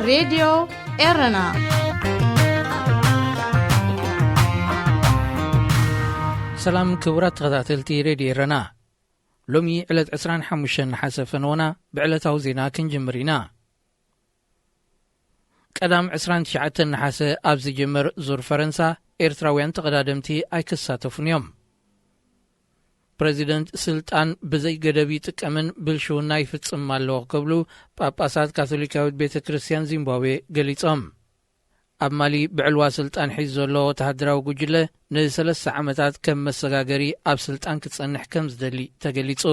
ሬድዮ ኤረና። ሰላም ክቡራት ተኸታተልቲ ሬድዮ ኤረና። ሎሚ ዕለት ዕስራን ሓሙሽተን ነሓሰ ፈነወና ብዕለታዊ ዜና ክንጅምር ኢና። ቀዳም ዕስራን ትሽዓተን ነሓሰ ኣብ ዝጅምር ዙር ፈረንሳ፣ ኤርትራውያን ተቐዳደምቲ ኣይክሳተፉን እዮም። ፕረዚደንት ስልጣን ብዘይ ገደብ ይጥቀምን ብልሽውና ይፍጽም ኣለዎ ክብሉ ጳጳሳት ካቶሊካዊት ቤተ ክርስቲያን ዚምባብዌ ገሊጾም። ኣብ ማሊ ብዕልዋ ስልጣን ሒዙ ዘሎ ወተሃደራዊ ጉጅለ ንሰለስተ ዓመታት ከም መሰጋገሪ ኣብ ስልጣን ክጸንሕ ከም ዝደሊ ተገሊጹ።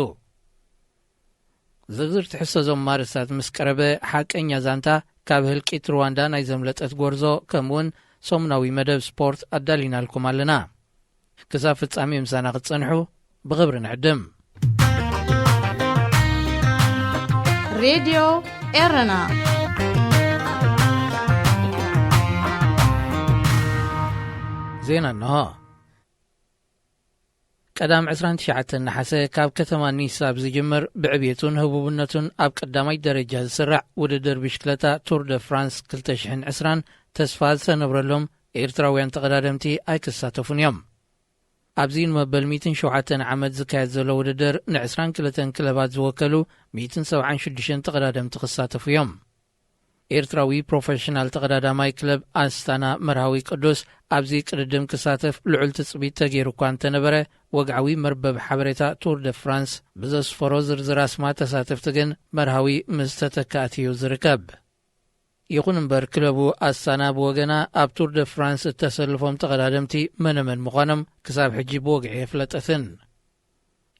ዝርዝር ትሕዝቶ እዞም ማርስታት ምስ ቀረበ፣ ሓቀኛ ዛንታ ካብ ህልቂት ሩዋንዳ ናይ ዘምለጠት ጎርዞ፣ ከምኡውን ሰሙናዊ መደብ ስፖርት ኣዳሊናልኩም ኣለና። ክሳብ ፍጻሜ ምሳና ክትጸንሑ ብኽብሪ ንዕድም። ሬድዮ ኤረና። ዜና እንሆ። ቀዳም ዕስራን ትሽዓተን ነሓሰ ካብ ከተማ ኒስ ኣብ ዝጅምር፣ ብዕብየቱን ህቡብነቱን ኣብ ቀዳማይ ደረጃ ዝስራዕ ውድድር ብሽክለታ ቱር ደ ፍራንስ ክልተ ሽሕን ዕስራን ተስፋ ዝተነብረሎም ኤርትራውያን ተቐዳደምቲ ኣይክሳተፉን እዮም። ኣብዚ ንመበል ሚእትን ሸውዓተን ዓመት ዝካየድ ዘሎ ውድድር ንዕስራን ክልተን ክለባት ዝወከሉ ሚእትን ሰብዓን ሽዱሽተን ተቐዳደምቲ ክሳተፉ እዮም። ኤርትራዊ ፕሮፌሽናል ተቐዳዳማይ ክለብ ኣስታና መርሃዊ ቅዱስ ኣብዚ ቅድድም ክሳተፍ ልዑል ትጽቢት ተገይሩ እኳ እንተነበረ፣ ወግዓዊ መርበብ ሓበሬታ ቱር ደ ፍራንስ ብዘስፈሮ ዝርዝር ኣስማት ተሳተፍቲ ግን መርሃዊ ምስ ተተካእቲ እዩ ዝርከብ። ይኹን እምበር፣ ክለቡ ኣስታና ብወገና ኣብ ቱር ደ ፍራንስ እተሰልፎም ተቐዳደምቲ መነመን ምዃኖም ክሳብ ሕጂ ብወግዒ የፍለጠትን።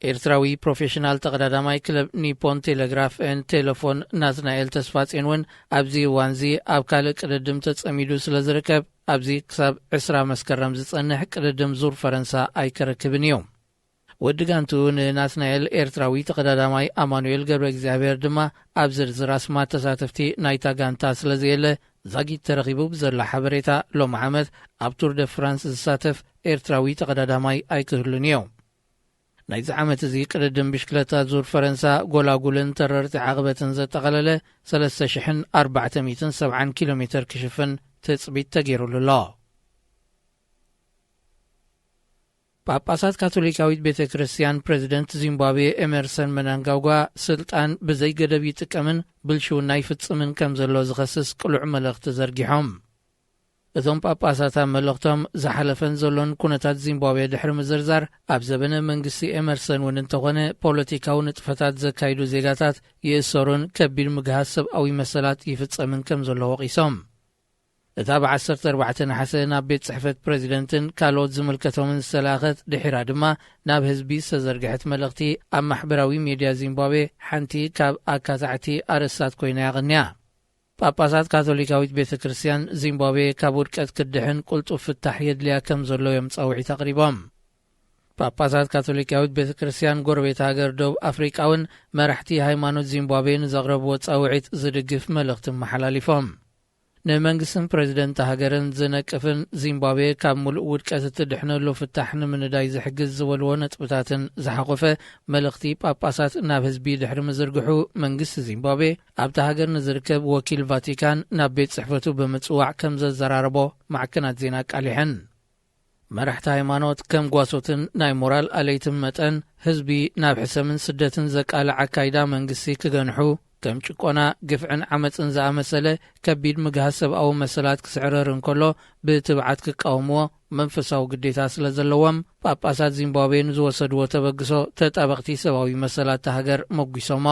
ኤርትራዊ ፕሮፌሽናል ተቐዳዳማይ ክለብ ኒፖን ቴሌግራፍ ኤን ቴሌፎን ናትናኤል ተስፋጼን እውን ኣብዚ እዋንዚ ኣብ ካልእ ቅድድም ተጸሚዱ ስለ ዝርከብ፣ ኣብዚ ክሳብ ዕስራ መስከረም ዝጸንሕ ቅድድም ዙር ፈረንሳ ኣይከረክብን እዩ። ወዲ ጋንትኡ ንናትናኤል ኤርትራዊ ተቐዳዳማይ ኣማኑኤል ገብረ እግዚኣብሔር ድማ ኣብ ዝርዝር ኣስማት ተሳተፍቲ ናይታ ጋንታ ስለ ዘየለ፣ ዛጊት ተረኺቡ ብዘሎ ሓበሬታ፣ ሎሚ ዓመት ኣብ ቱር ደ ፍራንስ ዝሳተፍ ኤርትራዊ ተቐዳዳማይ ኣይክህሉን እዩ። ናይዚ ዓመት እዚ ቅድድም ብሽክለታ ዙር ፈረንሳ፣ ጎላጉልን ተረርቲ ዓቕበትን ዘጠቓለለ ሰለስተ ሽሕን ኣርባዕተ ሚእትን ሰብዓን ኪሎ ሜተር ክሽፍን ትጽቢት ተገይሩሉ ኣሎ። ጳጳሳት ካቶሊካዊት ቤተ ክርስቲያን፣ ፕረዚደንት ዚምባብዌ ኤመርሰን መናንጋጓ ስልጣን ብዘይ ገደብ ይጥቀምን ብልሽውና ይፍጽምን ከም ዘሎ ዝኸስስ ቅሉዕ መልእኽቲ ዘርጊሖም። እዞም ጳጳሳት ኣብ መልእኽቶም፣ ዝሓለፈን ዘሎን ኩነታት ዚምባብዌ ድሕሪ ምዝርዛር፣ ኣብ ዘበነ መንግስቲ ኤመርሰን እውን እንተኾነ፣ ፖለቲካዊ ንጥፈታት ዘካይዱ ዜጋታት ይእሰሩን ከቢድ ምግሃስ ሰብኣዊ መሰላት ይፍጸምን ከም ዘሎ ወቒሶም። እታ ብ ዓሰርተ ኣርባዕተ ነሓሰ ናብ ቤት ጽሕፈት ፕረዚደንትን ካልኦት ዝምልከቶምን ዝተላእኸት፣ ድሒራ ድማ ናብ ህዝቢ ዝተዘርግሐት መልእኽቲ፣ ኣብ ማሕበራዊ ሜድያ ዚምባብዌ ሓንቲ ካብ ኣካታዕቲ ኣርእስታት ኮይና እያ ቀንያ። ጳጳሳት ካቶሊካዊት ቤተ ክርስቲያን፣ ዚምባብዌ ካብ ውድቀት ክትድሕን ቅልጡፍ ፍታሕ የድልያ ከም ዘሎ እዮም ጻውዒት ኣቕሪቦም። ጳጳሳት ካቶሊካዊት ቤተ ክርስቲያን፣ ጎረቤት ሃገር ደቡብ ኣፍሪቃ እውን መራሕቲ ሃይማኖት ዚምባብዌ ንዘቕረብዎ ጻውዒት ዝድግፍ መልእኽቲ ኣመሓላሊፎም። ንመንግስትን ፕረዚደንት ሃገርን ዝነቅፍን ዚምባብዌ ካብ ምሉእ ውድቀት እትድሕነሉ ፍታሕ ንምንዳይ ዝሕግዝ ዝበልዎ ነጥብታትን ዝሓቖፈ መልእኽቲ ጳጳሳት ናብ ህዝቢ ድሕሪ ምዝርግሑ፣ መንግስቲ ዚምባብዌ ኣብታ ሃገር ንዝርከብ ወኪል ቫቲካን ናብ ቤት ጽሕፈቱ ብምጽዋዕ ከም ዘዘራረቦ ማዕከናት ዜና ኣቃሊሐን። መራሕቲ ሃይማኖት፣ ከም ጓሶትን ናይ ሞራል ኣለይትን መጠን፣ ህዝቢ ናብ ሕሰምን ስደትን ዘቃልዕ ኣካይዳ መንግስቲ ክገንሑ፣ ከም ጭቆና፣ ግፍዕን ዓመጽን ዝኣመሰለ ከቢድ ምግሃስ ሰብኣዊ መሰላት ክስዕረር እንከሎ ብትብዓት ክቃወምዎ መንፈሳዊ ግዴታ ስለ ዘለዎም፣ ጳጳሳት ዚምባብዌ ንዝወሰድዎ ተበግሶ ተጣበቕቲ ሰብኣዊ መሰላት እታ ሃገር መጒሶሞ።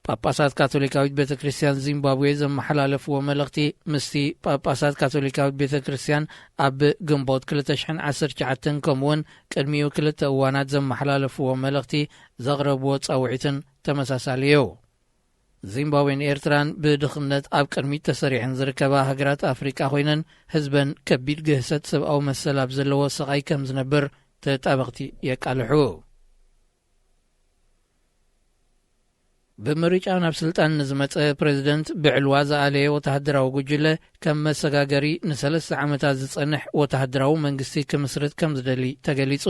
ጳጳሳት ካቶሊካዊት ቤተ ክርስቲያን ዚምባብዌ ዘመሓላለፍዎ መልእኽቲ፣ ምስቲ ጳጳሳት ካቶሊካዊት ቤተ ክርስቲያን ኣብ ግንቦት ክልተ ሽሕን ዓሰርተ ትሽዓተን፣ ከምኡውን ቅድሚኡ ክልተ እዋናት ዘመሓላለፍዎ መልእኽቲ ዘቕረብዎ ጻውዒትን ተመሳሳሊ እዩ። ዚምባብዌን ኤርትራን ብድኽነት ኣብ ቅድሚት ተሰሪዐን ዝርከባ ሃገራት ኣፍሪቃ ኮይነን፣ ህዝበን ከቢድ ግህሰት ሰብኣዊ መሰል ኣብ ዘለዎ ስቓይ ከም ዝነብር ተጣበቕቲ የቃልሑ። ብምርጫ ናብ ስልጣን ንዝመጸ ፕረዚደንት፣ ብዕልዋ ዝኣለየ ወተሃደራዊ ጉጅለ ከም መሰጋገሪ ንሰለስተ ዓመታት ዝጸንሕ ወተሃደራዊ መንግስቲ ክምስርት ከም ዝደሊ ተገሊጹ።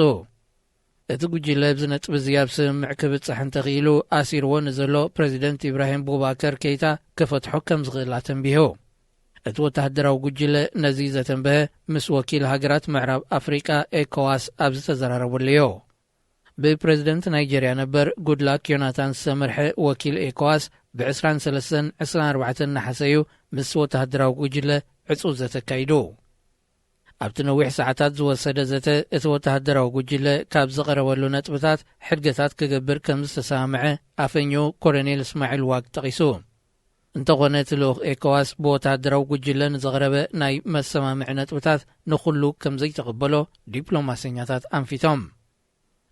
እቲ ጉጅለ ኣብዚ ነጥቢ እዚ ኣብ ስምምዕ ክብጽሕ እንተኽኢሉ፣ ኣሲርዎ ንዘሎ ፕረዚደንት ኢብራሂም ቡባከር ኬይታ ክፈትሖ ከም ዝኽእል ኣተንቢሁ። እቲ ወተሃደራዊ ጉጅለ ነዚ ዘተንበሀ ምስ ወኪል ሃገራት ምዕራብ ኣፍሪቃ ኤኮዋስ ኣብ ዝተዘራረበሉ እዩ። ብፕረዚደንት ናይጀርያ ነበር ጉድላክ ዮናታን ዝተመርሐ ወኪል ኤኮዋስ ብ ዕስራን ሰለስተን ዕስራን ኣርባዕተን ነሓሰ እዩ ምስ ወተሃደራዊ ጉጅለ ዕጹ ዘተ ኣካይዱ። ኣብቲ ነዊሕ ሰዓታት ዝወሰደ ዘተ፣ እቲ ወተሃደራዊ ጉጅለ ካብ ዝቐረበሉ ነጥብታት ሕድገታት ክገብር ከም ዝተሰማምዐ ኣፈኛው ኮሎኔል እስማዒል ዋግ ጠቒሱ። እንተኾነ፣ እቲ ልኡኽ ኤኮዋስ ብወተሃደራዊ ጉጅለ ንዘቕረበ ናይ መሰማምዒ ነጥብታት ንኹሉ ከም ዘይተቐበሎ ዲፕሎማሰኛታት ኣንፊቶም።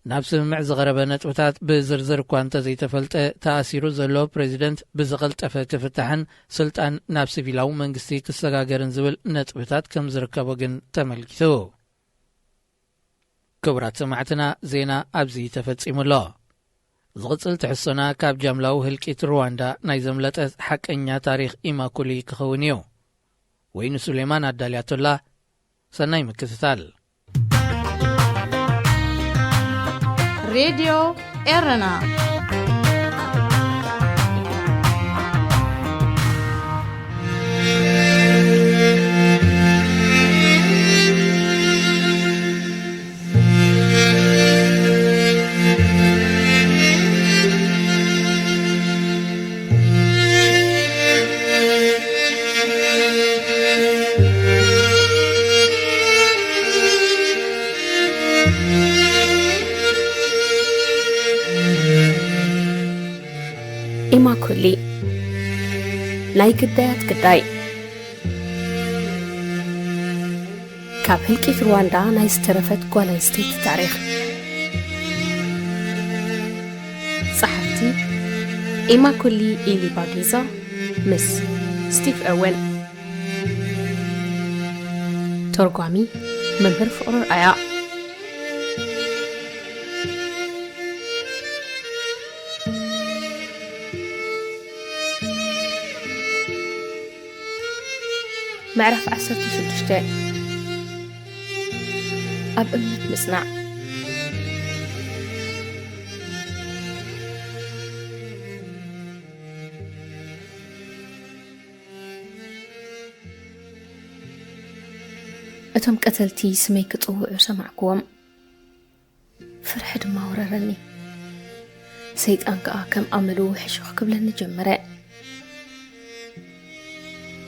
ናብ ስምምዕ ዝቐረበ ነጥብታት ብዝርዝር እኳ እንተዘይተፈልጠ፣ ተኣሲሩ ዘሎ ፕረዚደንት ብዝቐልጠፈ ክፍታሕን ስልጣን ናብ ሲቪላዊ መንግስቲ ክሰጋገርን ዝብል ነጥብታት ከም ዝርከቦ ግን ተመልኪቱ። ክቡራት ሰማዕትና፣ ዜና ኣብዚ ተፈጺሙ ኣሎ። ዝቕጽል ትሕዝቶና ካብ ጃምላዊ ህልቂት ሩዋንዳ ናይ ዘምለጠት ሓቀኛ ታሪኽ ኢማኩሊ ክኸውን እዩ። ወይኒ ሱሌማን ኣዳልያቶላ። ሰናይ ምክትታል። ሬድዮ ኤረና። ኢማኩሊ፣ ናይ ግዳያት ግዳይ። ካብ ህልቂት ሩዋንዳ ናይ ዝተረፈት ጓል ኣንስተይቲ ታሪኽ። ጸሓፍቲ፣ ኢማኩሊ ኢሊባጌዛ ምስ ስቲቭ ኦወን። ተርጓሚ፣ መምህር ፍቕሩ ርኣያ። ምዕራፍ ዓሰርተ ሽዱሽተ። ኣብ እምነት ምጽናዕ። እቶም ቀተልቲ ስመይ ክጽውዑ ሰማዕክዎም። ፍርሒ ድማ ወረረኒ። ሰይጣን ከኣ ከም ኣመሉ ሕሹኽ ክብለኒ ጀመረ።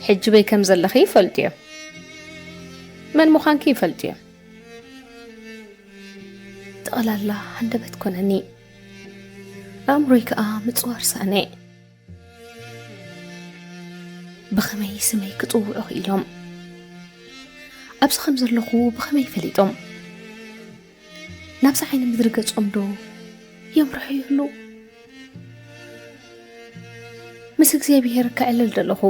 ሕጂ በይ ከም ዘለኺ ይፈልጡ እዮም። መን ምዃንኪ ይፈልጡ እዮም። ጠቕላላ ሃንደበት ኮነኒ። ኣእምሮይ ከኣ ምጽዋር ሰኣነ። ብኸመይ ስመይ ክጽውዑ ክኢሎም? ኣብዚ ከም ዘለኹ ብኸመይ ፈሊጦም? ናብዚ ዓይኒ ምድሪ ገጾም ዶ የምርሑ ይህሉ? ምስ እግዚኣብሄር ከዕልል ደለኹ።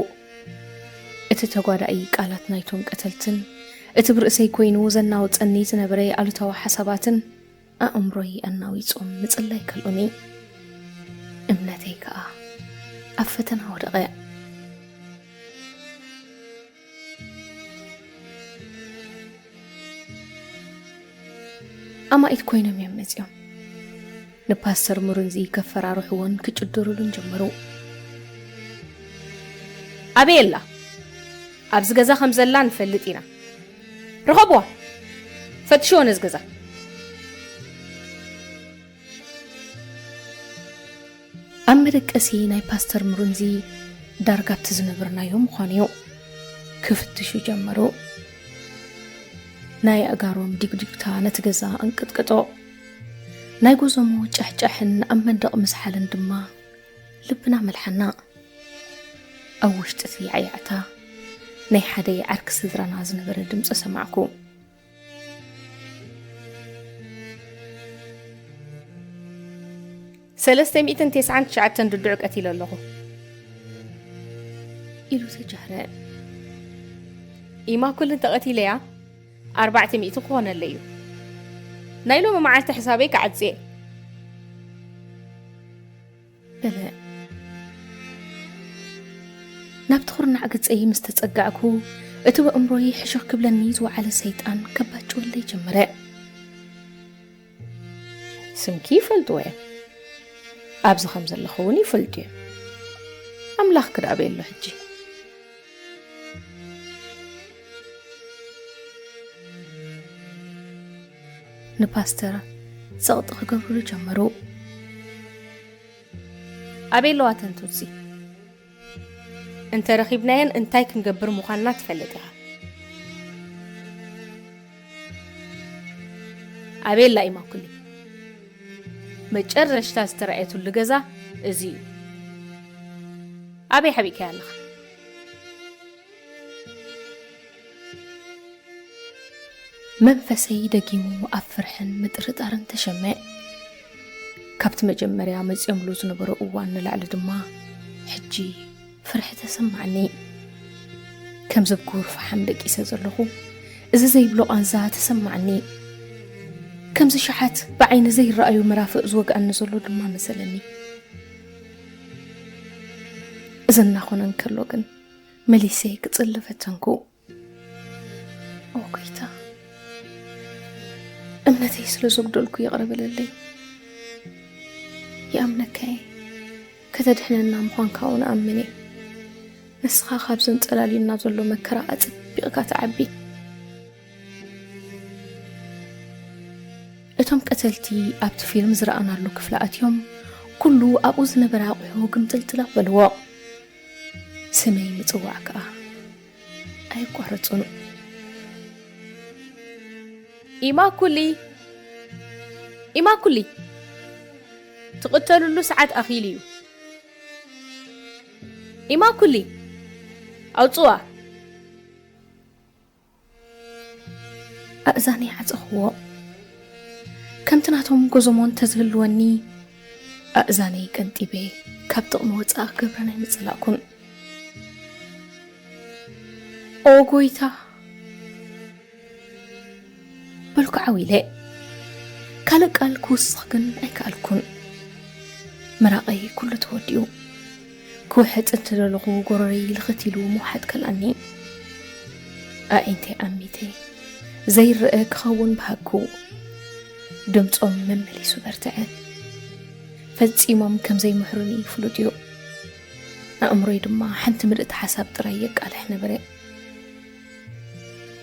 እቲ ተጓዳኢ ቃላት ናይቶም ቀተልትን፣ እቲ ብርእሰይ ኮይኑ ዘናውጸኒ ዝነበረ ኣሉታዊ ሓሳባትን ኣእምሮይ ኣናዊጾም ምጽላይ ከልኡኒ። እምነተይ ከኣ ኣብ ፈተና ወደቐ። ኣማኢት ኮይኖም እዮም መጺኦም። ንፓስተር ሙርንዚ ከፈራርሕዎን ክጭድሩሉን ጀመሩ። ኣበይ ኣላ? ኣብዚ ገዛ ከም ዘላ ንፈልጥ ኢና። ርኸብዋ! ፈትሽዎ ነዚ ገዛ። ኣብ መደቀሲ ናይ ፓስተር ሙርንዚ ዳርጋ ኣብቲ ዝነበርናዮ ምዃኑ እዩ። ክፍትሹ ጀመሩ። ናይ ኣእጋሮም ዲጉዲጉታ ነቲ ገዛ ኣንቀጥቅጦ። ናይ ጎዞሞ ጫሕጫሕን ኣብ መንደቕ ምዝሓልን ድማ ልብና መልሓና። ኣብ ውሽጢ እቲ ያዕያዕታ ናይ ሓደ ዓርኪ ስድራና ዝነበረ ድምፂ ሰማዕኩ። ሰለስተ ሚእትን ተስዓን ትሽዓተን ድዱዕ ቀቲለ ኣለኹ። ኢሉ ተጃህረ። ኢማኩል እንተቐቲለያ ኣርባዕተ ሚእቲ ክኾነለይ እዩ። ናይ ሎሚ መዓልቲ ሕሳበይ ክዓጽ እየ። በለ። ናብቲ ኩርናዕ ገጸይ ምስ ተጸጋዕኩ፣ እቲ ብኣእምሮይ ሕሹኽ ክብለኒ ዝወዓለ ሰይጣን ከባጭወለይ ጀመረ። ስምኪ ይፈልጥዎ እዮም። ኣብዚ ከም ዘለኹ እውን ይፈልጡ እዮም። ኣምላኽ ክዳበየሉ ሕጂ። ንፓስተር ጸቕጢ ክገብርሉ ጀመሩ። ኣበይ ኣለዋ ተንቱሲ? እንተ ረኺብናየን እንታይ ክንገብር ምዃንና ትፈልጥ ኢኻ። ኣበይ ኣላ ኢማኩሊ? መጨረሽታ ዝተራእየትሉ ገዛ እዚ እዩ። ኣበይ ሓቢእካያ ኣለኻ? መንፈሰይ ደጊሙ ኣብ ፍርሕን ምጥርጣርን ተሸምዕ። ካብቲ መጀመርያ መጺኦምሉ ዝነበሩ እዋን ንላዕሊ ድማ ሕጂ ፍርሒ ተሰማዓኒ። ከምዚ ብጉር ፈሓም ደቂሰ ዘለኹ እዚ ዘይብሎ ቃንዛ ተሰማዓኒ። ከምዚ ሸሓት ብዓይኒ ዘይረኣዩ መራፍእ ዝወግኣኒ ዘሎ ድማ መሰለኒ። እዚ እናኾነ እንከሎ ግን መሊሰ ክጽሊ ፈተንኩ። ኦ ጎይታ፣ እምነተይ ስለ ዘጉደልኩ ይቕረ በለለይ። ይኣምነካ እየ፣ ከተድሕነና ምዃንካ እውን እኣምን እየ። ንስኻ ካብ ዘንጸላልዩና ዘሎ መከራ ኣጸቢቕካ ትዓቢ። እቶም ቀተልቲ ኣብቲ ፊልም ዝረኣናሉ ክፍሊ ኣትዮም፣ ኩሉ ኣብኡ ዝነበረ ኣቑሑ ግምጥልጥል ኣበልዎ። ስመይ ምጽዋዕ ከኣ ኣየቋረጹን። ኢማኩሊ፣ ኢማኩሊ፣ ትቕተልሉ ሰዓት ኣኺሉ እዩ። ኢማኩሊ፣ ኣውጽዋ። ኣእዛነይ ዓጸኽዎ። ከምቲ ናቶም ጎዞሞ እንተዝህልወኒ፣ ኣእዛነይ ቀንጢበ ካብ ጥቕሚ ወጻኢ ክገብረን ኣይምጸላእኩን። ኦ ጎይታ! በልኩ ዓው ኢለ። ካልእ ቃል ክውስኽ ግን ኣይከኣልኩን። ምራቐይ ኩሉ ተወዲኡ። ክውሕጥ እንተደለኹ ጎረረይ ልኽት ኢሉ ምውሓጥ ከልኣኒ። ኣዒንተይ ዓሚተ ዘይረአ ክኸውን በሃግኩ። ድምጾም መመሊሱ በርትዐ። ፈጺሞም ከም ዘይምሕሩኒ ፍሉጥ እዩ። ኣእምሮይ ድማ ሓንቲ ምልእቲ ሓሳብ ጥራይ የቃልሕ ነበረ።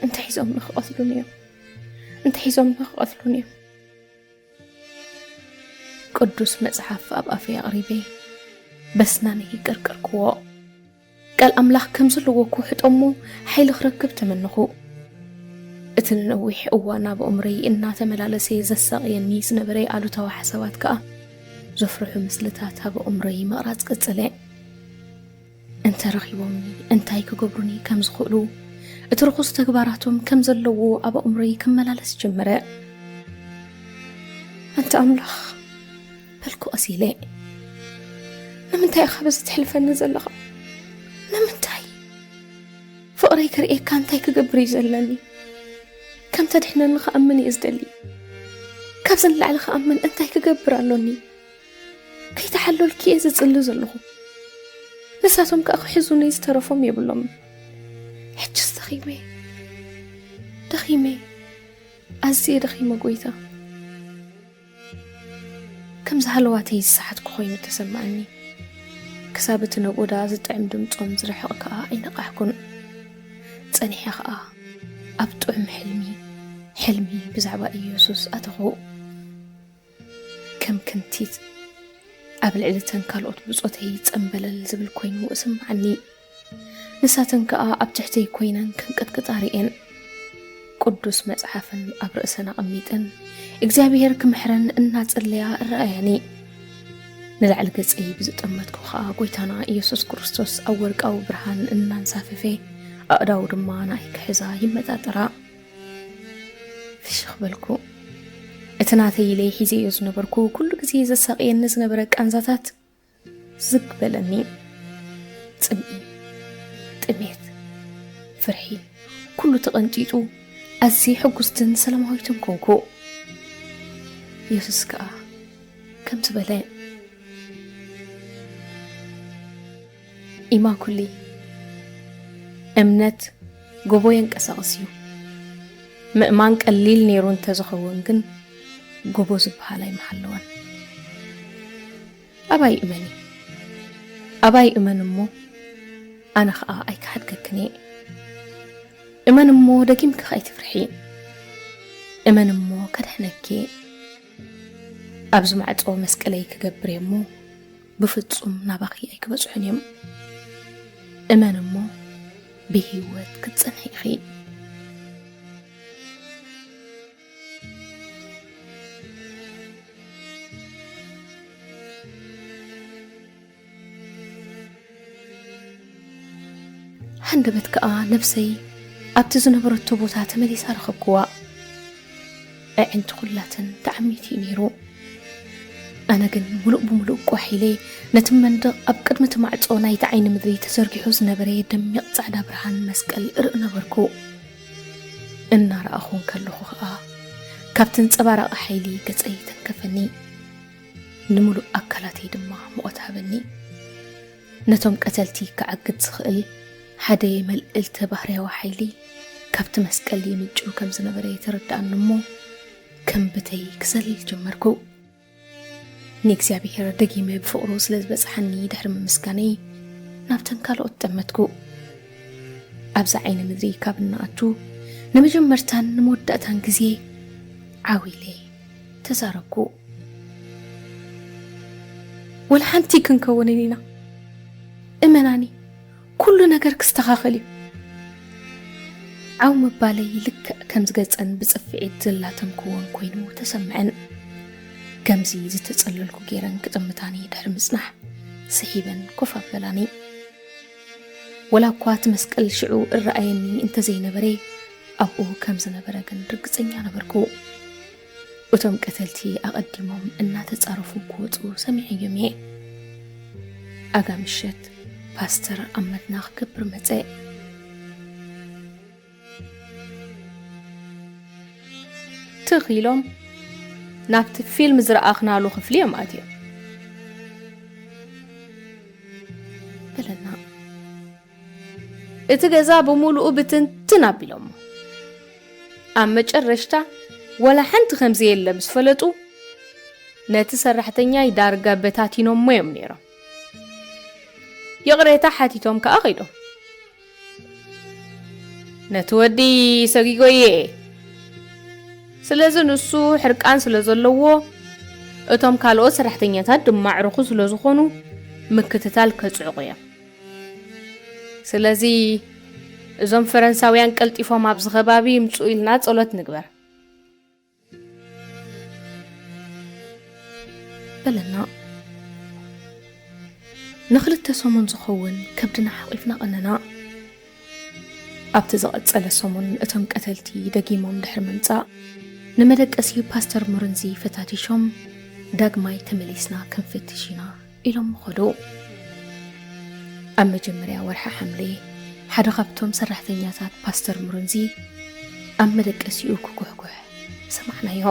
እንታይ ሒዞም ንኽቐትሉኒ እዮም? እንታይ ሒዞም ንኽቐትሉኒ እዮም? ቅዱስ መጽሓፍ ኣብ ኣፈይ ኣቕሪበ በስናነይ ቀርቀርክዎ። ቃል ኣምላኽ ከም ዘለዎ ክውሕጦ እሞ ሓይሊ ክረክብ ተመነኹ። እቲ ንነዊሕ እዋን ኣብ ኣእምሮይ እናተመላለሰ ዘሳቕየኒ ዝነበረ ኣሉታዊ ሓሳባት ከኣ ዘፍርሑ ምስልታት ኣብ ኣእምሮይ ምቕራጽ ቀጸለ። እንተ ረኺቦምኒ እንታይ ክገብሩኒ ከም ዝኽእሉ፣ እቲ ርኹስ ተግባራቶም ከም ዘለዎ ኣብ ኣእምሮይ ክመላለስ ጀመረ። ኣንታ ኣምላኽ፣ በልኩ ቀስ ኢለ፣ ንምንታይ ኢኻ በዚ ትሕልፈኒ ዘለኻ? ንምንታይ? ፍቕረይ ክርእየካ እንታይ ክገብር እዩ ዘለኒ? ከም ተድሕነኒ ክኣምን እየ ዝደሊ። ካብዚ ንላዕሊ ክኣምን እንታይ ክገብር ኣሎኒ? ከይተሓለልኩ እየ ዝጽሊ ዘለኹ። ንሳቶም ከኣ ክሕዙኒ ዝተረፎም የብሎምን። ሕጅስ ደኺመ፣ ደኺመ፣ ኣዝየ ደኺመ ጎይታ። ከም ዝሃለዋተይ ዝሰሓትኩ ኮይኑ ተሰማዓኒ። ክሳብ እቲ ነጎዳ ዝጥዕም ድምጾም ዝርሕቕ ከኣ ኣይነቓሕኩን። ጸኒሐ ከኣ ኣብ ጥዑም ሕልሚ፣ ሕልሚ ብዛዕባ ኢየሱስ ኣተኹ። ከም ክንቲት ኣብ ልዕሊ እተን ካልኦት ብጾተይ ጸምበለል ዝብል ኮይኑ እስምዓኒ። ንሳተን ከኣ ኣብ ትሕተይ ኮይነን ከንቀጥቅጣ ርእየን። ቅዱስ መጽሓፈን ኣብ ርእሰን ኣቐሚጠን እግዚኣብሔር ክምሕረን እናጸለያ እረኣያኒ። ንላዕሊ ገጸይ ብዝጠመትኩ ከኣ ጎይታና ኢየሱስ ክርስቶስ ኣብ ወርቃዊ ብርሃን እናንሳፈፈ ኣእዳዉ ድማ ንኣይ ክሕዛ ይመጣጠራ። ፍሽኽ በልኩ። እቲ ናተይ ኢለ ሒዘዮ ዝነበርኩ ኩሉ ግዜ ዘሳቕየኒ ዝነበረ ቃንዛታት ዝግ በለኒ። ጽምኢ፣ ጥሜት፣ ፍርሒ፣ ኩሉ ተቐንጢጡ ኣዝየ ሕጉስትን ሰላማዊትን ኮንኩ። የሱስ ከኣ ከምዚ በለ፣ ኢማኩሊ፣ እምነት ጎቦ የንቀሳቕስ እዩ። ምእማን ቀሊል ነይሩ እንተዝኸውን ግን፣ ጎቦ ዝበሃል ኣይምሃለወን። ኣባይ እመኒ፣ ኣባይ እመን እሞ ኣነ ኸኣ ኣይክሓድገክን እየ። እመን እሞ ደጊምኪ ከይትፍርሒ። እመን እሞ ከድሕነኪ እየ። ኣብዚ ማዕጾ መስቀለይ ክገብር እየ እሞ ብፍጹም ናባኺ ኣይክበጽሑን እዮም። እመን እሞ ብህይወት ክትጸንሒ ኢኺ። ሃንደበት ከኣ ነብሰይ ኣብቲ ዝነበረቶ ቦታ ተመሊሳ ረኸብክዋ። ኣዒንቲ ኩላተን ተዓሚቱ እዩ ነይሩ። ኣነ ግን ምሉእ ብምሉእ ቋሕ ኢለ ነቲ መንደቕ ኣብ ቅድሚ እቲ ማዕጾ ናይቲ ዓይኒ ምድሪ ተዘርጊሑ ዝነበረ ደሚቕ ጻዕዳ ብርሃን መስቀል እርኢ ነበርኩ። እናረኣኹ እንከለኹ ኸኣ ካብቲ ኣንጸባራቒ ሓይሊ ገጸይ ተንከፈኒ። ንምሉእ ኣካላተይ ድማ ሙቐት ሃበኒ። ነቶም ቀተልቲ ክዓግት ዝኽእል ሓደ መልእልተ ባህርያዊ ሓይሊ ካብቲ መስቀል ይምንጩ ከም ዝነበረ የተረድኣኒ እሞ ከም ብተይ ክዘልል ጀመርኩ። ንእግዚኣብሔር ደጊመ ብፍቕሩ ስለ ዝበጽሓኒ ድሕሪ ምምስጋነይ ናብተን ካልኦት ጠመትኩ። ኣብዛ ዓይኒ ምድሪ ካብ እናኣቱ ንመጀመርታን ንመወዳእታን ግዜ ዓው ኢለ ተዛረብኩ። ወላ ሓንቲ ክንከውንን ኢና። እመናኒ፣ ኩሉ ነገር ክስተኻኸል እዩ። ዓው ምባለይ ልክዕ ከም ዝገጸን ብጽፍዒት ዘላተምክዎን ኮይኑ ተሰምዐን። ከምዚ ዝተጸለልኩ ገይረን ክጥምታኒ ድሕሪ ምጽናሕ ስሒበን ኮፍ ኣበላኒ። ወላ እኳ እቲ መስቀል ሽዑ እረኣየኒ እንተዘይነበረ፣ ኣብኡ ከም ዝነበረ ግን ርግጸኛ ነበርኩ። እቶም ቀተልቲ ኣቐዲሞም እናተጻረፉ ክወጹ ሰሚዐዮም እየ። ኣጋ ምሸት ፓስተር ኣብ መድና ክገብር መጸ። ትኽ ኢሎም ናብቲ ፊልም ዝረኣኽናሉ ክፍሊ እዮም ኣትዮም። በለና። እቲ ገዛ ብምሉኡ ብትንትን ኣቢሎሞ። ኣብ መጨረሽታ ወላ ሓንቲ ከም ዘየለ ምስ ፈለጡ፣ ነቲ ሰራሕተኛይ ዳርጋ በታቲኖሞ እዮም ነይሮም። ይቕሬታ ሓቲቶም ከኣ ከይዶም። ነቲ ወዲ ሰጊጎየ እየ። ስለዚ ንሱ ሕርቃን ስለ ዘለዎ፣ እቶም ካልኦት ሰራሕተኛታት ድማ ኣዕሩኹ ስለ ዝኾኑ፣ ምክትታል ከጽዕቑ እዮም። ስለዚ እዞም ፈረንሳውያን ቀልጢፎም ኣብዚ ከባቢ ይምጽኡ ኢልና ጸሎት ንግበር። በለና። ንኽልተ ሰሙን ዝኸውን ከብድና ሓቒፍና ቀነና። ኣብቲ ዝቐጸለ ሰሙን እቶም ቀተልቲ ደጊሞም ድሕሪ ምምጻእ፣ ንመደቀሲ ፓስተር ሙርንዚ ፈታቲሾም፣ "ዳግማይ ተመሊስና ክንፍትሽ ኢና" ኢሎም ኸዱ። ኣብ መጀመርያ ወርሒ ሓምለ፣ ሓደ ካብቶም ሰራሕተኛታት ፓስተር ሙርንዚ ኣብ መደቀሲኡ ክጉሕጉሕ ሰማዕናዮ።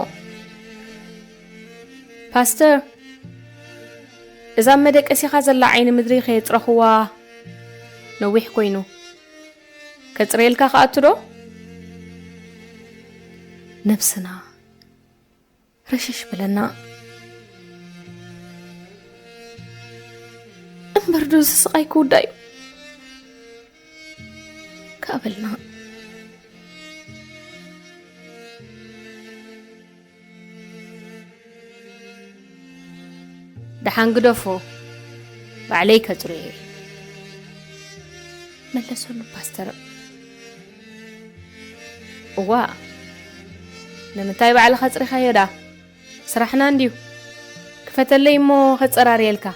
"ፓስተር፣ እዛ ኣብ መደቀሲኻ ዘላ ዓይኒ ምድሪ ከየጽረኽዋ ነዊሕ ኮይኑ፣ ከጽርየልካ ክኣቱ ዶ?" ነብስና ረሸሽ በለና። "እምበር ዶ እዚ ስቓይ ክውዳእ እዩ?" ከኣ በልና። "ደሓን ግደፎ፣ ባዕለይ ከጽርዮ እየ" መለሰሉ ፓስተር። "እዋ፣ ንምንታይ ባዕልኻ ኣጽሪኻዮ ደኣ? ስራሕና እንድዩ። ክፈተለይ እሞ ከጸራርየልካ።"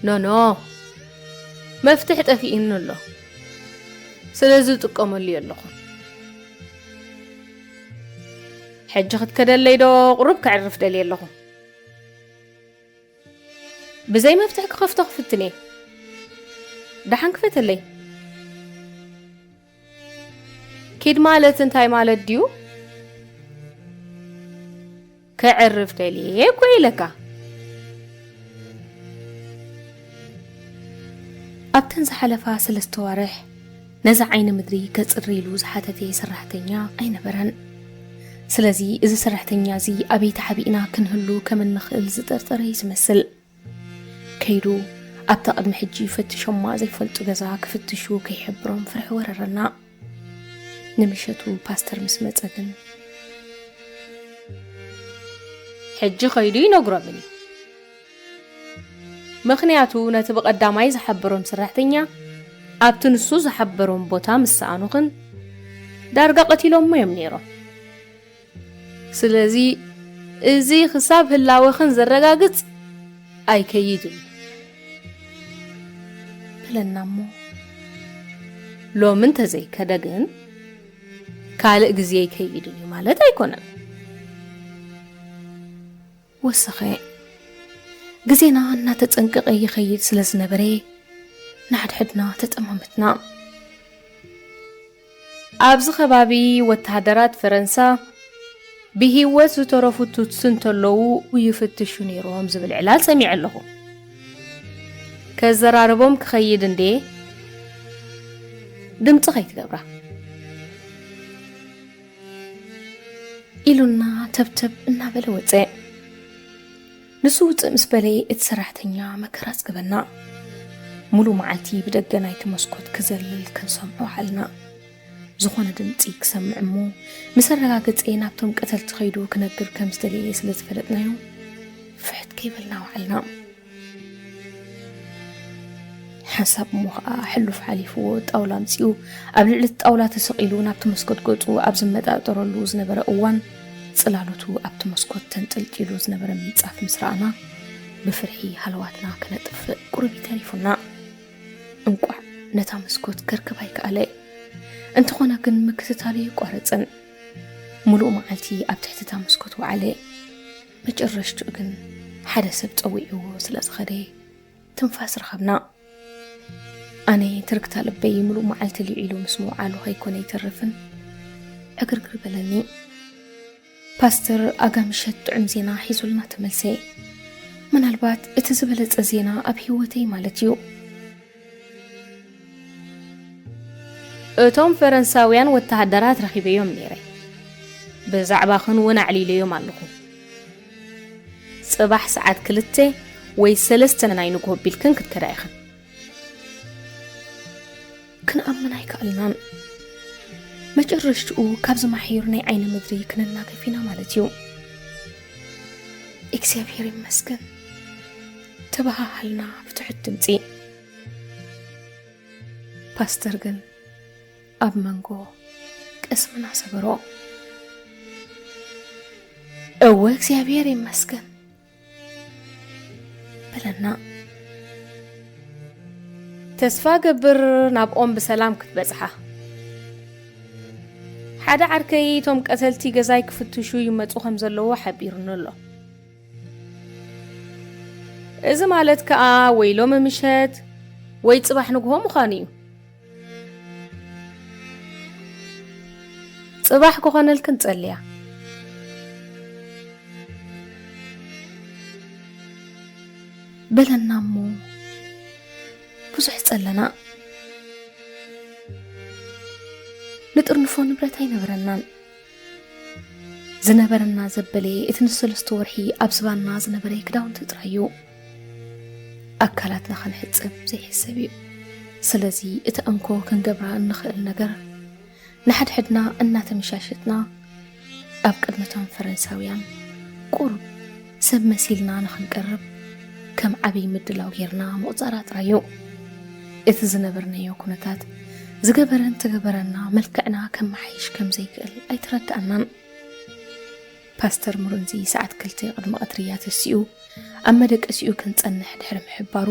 "ኖኖ፣ መፍትሕ ጠፊእኒ ኣሎ። ስለዚ ዝጥቀመሉ የለኹን። ሕጂ ክትከደለይ ዶ ቁሩብ ከዕርፍ ደልየ ኣለኹ?" "ብዘይ መፍትሕ ክኸፍቶ ክፍትን እየ። ደሓን ክፈተለይ።" "ኪድ ማለት እንታይ ማለት ድዩ?" "ከዕርፍ ደልየ እኮ ኢለካ።" ኣብተን ዝሓለፋ ሰለስተ ዋርሕ ነዛ ዓይኒ ምድሪ ከጽሪ ኢሉ ዝሓተተ ሰራሕተኛ ኣይነበረን። ስለዚ እዚ ሰራሕተኛ እዚ ኣበይ ተሓቢእና ክንህሉ ከም እንኽእል ዝጠርጠረ እዩ ዝመስል። ከይዱ ኣብታ ቅድሚ ሕጂ ፈትሾማ ዘይፈልጡ ገዛ ክፍትሹ ከይሕብሮም ፍርሒ ወረረና። ንምሸቱ ፓስተር ምስ መጸ ግን ሕጂ ከይዱ ይነግሮምን እዩ። ምኽንያቱ ነቲ ብቐዳማይ ዝሓበሮም ሰራሕተኛ ኣብቲ ንሱ ዝሓበሮም ቦታ ምስ ሰኣኑኽን ዳርጋ ቀቲሎሞ እዮም ነይሮም። ስለዚ እዚ ክሳብ ህላወኽን ዘረጋግጽ ኣይከይድን እዩ በለና። እሞ ሎሚ እንተዘይከደ ግን ካልእ ግዜ ኣይከይድን እዩ ማለት ኣይኮነን። ወሰኸ። ግዜና እናተጸንቀቐ ይኸይድ ስለ ዝነበረ ንሓድሕድና ተጠማመትና። ኣብዚ ከባቢ ወተሃደራት ፈረንሳ ብህይወት ዝተረፉ ቱትሲ እንተለዉ ይፍትሹ ነይሮም ዝብል ዕላል ሰሚዐ ኣለኹ። ከዘራርቦም ክኸይድ እንዴ ድምፂ ከይትገብራ ኢሉና ተብተብ እናበለ ወፀ። ንሱ ውፅእ ምስ በለ እቲ ሰራሕተኛ መከራ ኣፅገበና። ሙሉ መዓልቲ ብደገ ናይቲ መስኮት ክዘልል ክንሰምዖ ውዓልና። ዝኾነ ድምፂ ክሰምዕ እሞ ምስ ኣረጋገፀ ናብቶም ቀተልቲ ከይዱ ክነግር ከም ዝደለየ ስለ ዝፈለጥናዮ ፍሕት ከይበልና ውዓልና። ሓንሳብ እሞ ኸዓ ሕሉፍ ሓሊፍዎ ጣውላ ኣምፂኡ ኣብ ልዕሊ እቲ ጣውላ ተሰቒሉ ናብቲ መስኮት ገፁ ኣብ ዝመጣጠረሉ ዝነበረ እዋን ፅላሎቱ ኣብቲ መስኮት ተንጠልጢሉ ዝነበረ ምንፃፍ ምስ ረኣና ብፍርሒ ሃለዋትና ከነጥፍእ ቁሩብ ተሪፉና። እንቋዕ ነታ መስኮት ከርክብ ኣይከኣለ። እንተኾነ ግን ምክትታሉ የቋረፅን። ሙሉእ መዓልቲ ኣብ ትሕቲ እታ መስኮት ወዓለ። መጨረሽትኡ ግን ሓደ ሰብ ፀዊዕዎ ስለ ዝኸደ ትንፋስ ረኸብና። ኣነ ትርግታ ልበይ ሙሉእ መዓልቲ ልዒሉ ምስ ምውዓሉ ከይኮነ ይተርፍን ዕግርግር በለኒ። ፓስተር ኣጋ ምሸት ጥዑም ዜና ሒዙልና ተመልሰ። ምናልባት እቲ ዝበለጸ ዜና ኣብ ህይወተይ ማለት እዩ። እቶም ፈረንሳውያን ወተሃደራት ረኺበዮም ነይረ። ብዛዕባኽን እውን ኣዕሊለዮም ኣለኹ። ጽባሕ ሰዓት ክልተ ወይ ሰለስተ ናይ ንግሆ ቢልክን ክትከዳ ኢኽን። ክንኣምን ኣይከኣልናን። መጨረሽትኡ ካብዚ ማሕዩር ናይ ዓይኒ ምድሪ ክንናገፍ ኢና ማለት እዩ። እግዚኣብሔር ይመስገን፣ ተበሃሃልና ብትሑት ድምፂ። ፓስተር ግን ኣብ መንጎ ቅስምና ሰበሮ። እወ እግዚኣብሔር ይመስገን በለና። ተስፋ ገብር ናብኦም ብሰላም ክትበጽሓ። ሓደ ዓርከይ እቶም ቀተልቲ ገዛይ ክፍትሹ ይመጹ ከም ዘለዉ ሓቢሩኒ ኣሎ። እዚ ማለት ከኣ ወይ ሎሚ ምሸት ወይ ጽባሕ ንግሆ ምዃኑ እዩ። ጽባሕ ክኾነልክን ጸልያ በለና እሞ ብዙሕ ጸለና። ንጥርንፎ ንብረት ኣይነበረናን። ዝነበረና ዘበለ እቲ ንሰለስተ ወርሒ ኣብ ዝባንና ዝነበረ ክዳውንቲ ጥራይ እዩ። ኣካላትና ክንሕጽብ ዘይሕሰብ እዩ። ስለዚ እቲ እንኮ ክንገብራ እንኽእል ነገር ንሓድሕድና እናተመሻሸጥና ኣብ ቅድሚ እቶም ፈረንሳውያን ቁሩብ ሰብ መሲልና ንኽንቀርብ ከም ዓብዪ ምድላው ጌርና ምቑጻራ ጥራይ እዩ። እቲ ዝነበርናዮ ኩነታት ዝገበረን ተገበረና መልክዕና ከመሓይሽ ከም ዘይክእል ኣይተረድኣናን። ፓስተር ሙርንዚ ሰዓት ክልተ ቅድሚ ቀትሪ እያ ተሲኡ ኣብ መደቀሲኡ ክንጸንሕ ድሕሪ ምሕባሩ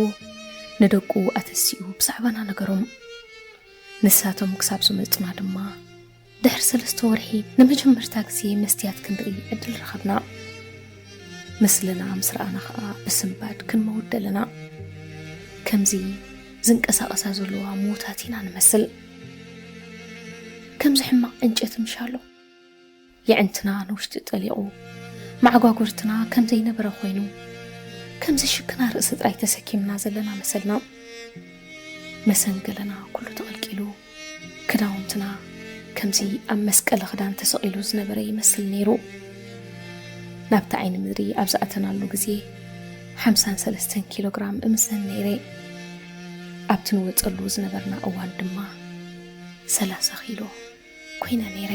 ንደቁ ኣተሲኡ ብዛዕባና ነገሮም። ንሳቶም ክሳብ ዝመጹና ድማ ድሕሪ ሰለስተ ወርሒ ንመጀመርታ ግዜ መስትያት ክንርኢ ዕድል ረኸብና። ምስልና ምስ ረኣና ኸኣ ብስንባድ ክንመውት ደለና። ከምዚ ዝንቀሳቐሳ ዘለዋ ምዉታት ኢና ንመስል። ከምዚ ሕማቕ ዕንጨቲ ምሻሎ የዕንትና ንውሽጢ ጠሊቑ፣ መዓጓጉርትና ከም ዘይነበረ ኮይኑ፣ ከምዚ ሽክና ርእሲ ጥራይ ተሰኪምና ዘለና መሰልና። መሰንገለና ኩሉ ተቐልቂሉ፣ ክዳውንትና፣ ከምዚ ኣብ መስቀሊ ክዳን ተሰቒሉ ዝነበረ ይመስል ነይሩ። ናብቲ ዓይኒ ምድሪ ኣብ ዝኣተናሉ ግዜ ሓምሳን ሰለስተን ኪሎ ግራም እምዘን ነይረ። ኣብቲ ንወጸሉ ዝነበርና እዋን ድማ ሰላሳ ኪሎ ኮይነ ነይረ።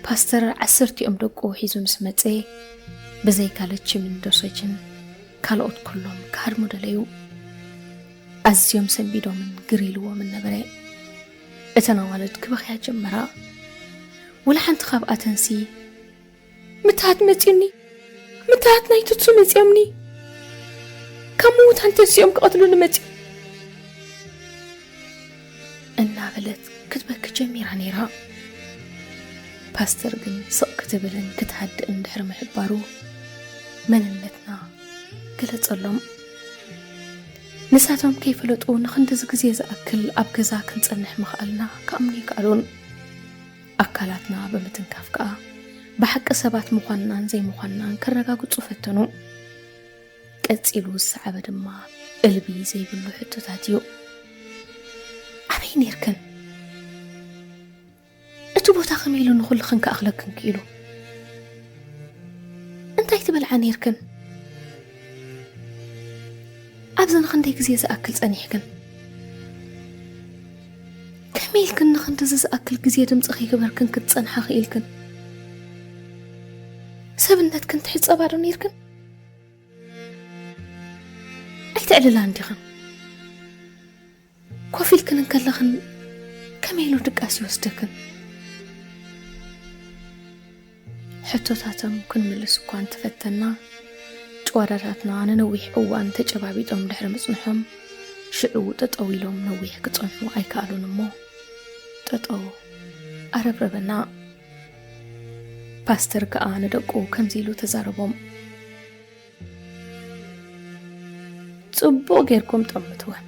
ፓስተር ዓሰርቲኦም ደቁ ሒዙ ምስ መጸ፣ ብዘይካ ለችምን ዶሰጅን ካልኦት ኩሎም ክሃድሙ ደለዩ። ኣዝዮም ሰንቢዶምን ግር ኢልዎምን ነበረ። እተን ኣዋልድ ክበኽያ ጀመራ። ወላ ሓንቲ ካብኣተንሲ፣ "ምትሃት መጺኡኒ፣ ምትሃት ናይ ቱትሱ መጺኦምኒ፣ ካብ ምዉታን ተንሲኦም ክቐትሉኒ መጺኦም" እናበለት ክትበኪ ጀሚራ ነይራ። ፓስተር ግን ስቕ ክትብልን ክትሃድእን ድሕሪ ምሕባሩ፣ መንነትና ገለጸሎም። ንሳቶም ከይፈለጡ ንኽንድዚ ግዜ ዝኣክል ኣብ ገዛ ክንጸንሕ ምኽኣልና ክኣምኑ ኣይከኣሉን። ኣካላትና ብምትንካፍ ከኣ ብሓቂ ሰባት ምዃንናን ዘይምዃንናን ከረጋግጹ ፈተኑ። ቀጺሉ ዝሰዓበ ድማ እልቢ ዘይብሉ ሕቶታት እዩ። ኣበይ ኔርክን? እቲ ቦታ ከመይ ኢሉ ንኹልኽን ክኣኽለክን ክኢሉ? እንታይ ትበልዓ ኔርክን? ኣብዚ ንኽንደይ ግዜ ዝኣክል ጸኒሕክን? ከመይ ኢልክን ንኽንድዚ ዝኣክል ግዜ ድምጺ ከይገበርክን ክትጸንሓ ክኢልክን? ሰብነትክን ትሕጸባ ዶ ኔርክን? ኣይተዕልላን ዲኽን? ኮፍ ኢልክን እንከለኽን ከመይ ኢሉ ድቃስ ይወስደክን? ሕቶታቶም ክንምልስ እኳ እንተፈተና፣ ጭዋዳታትና ንነዊሕ እዋን ተጨባቢጦም ድሕሪ ምጽንሖም፣ ሽዑ ጠጠው ኢሎም ነዊሕ ክጸንሑ ኣይከኣሉን እሞ፣ ጠጠው ኣረብረበና። ፓስተር ከኣ ንደቁ ከምዚ ኢሉ ተዛረቦም። ጽቡቕ ጌርኩም ጠምትወን።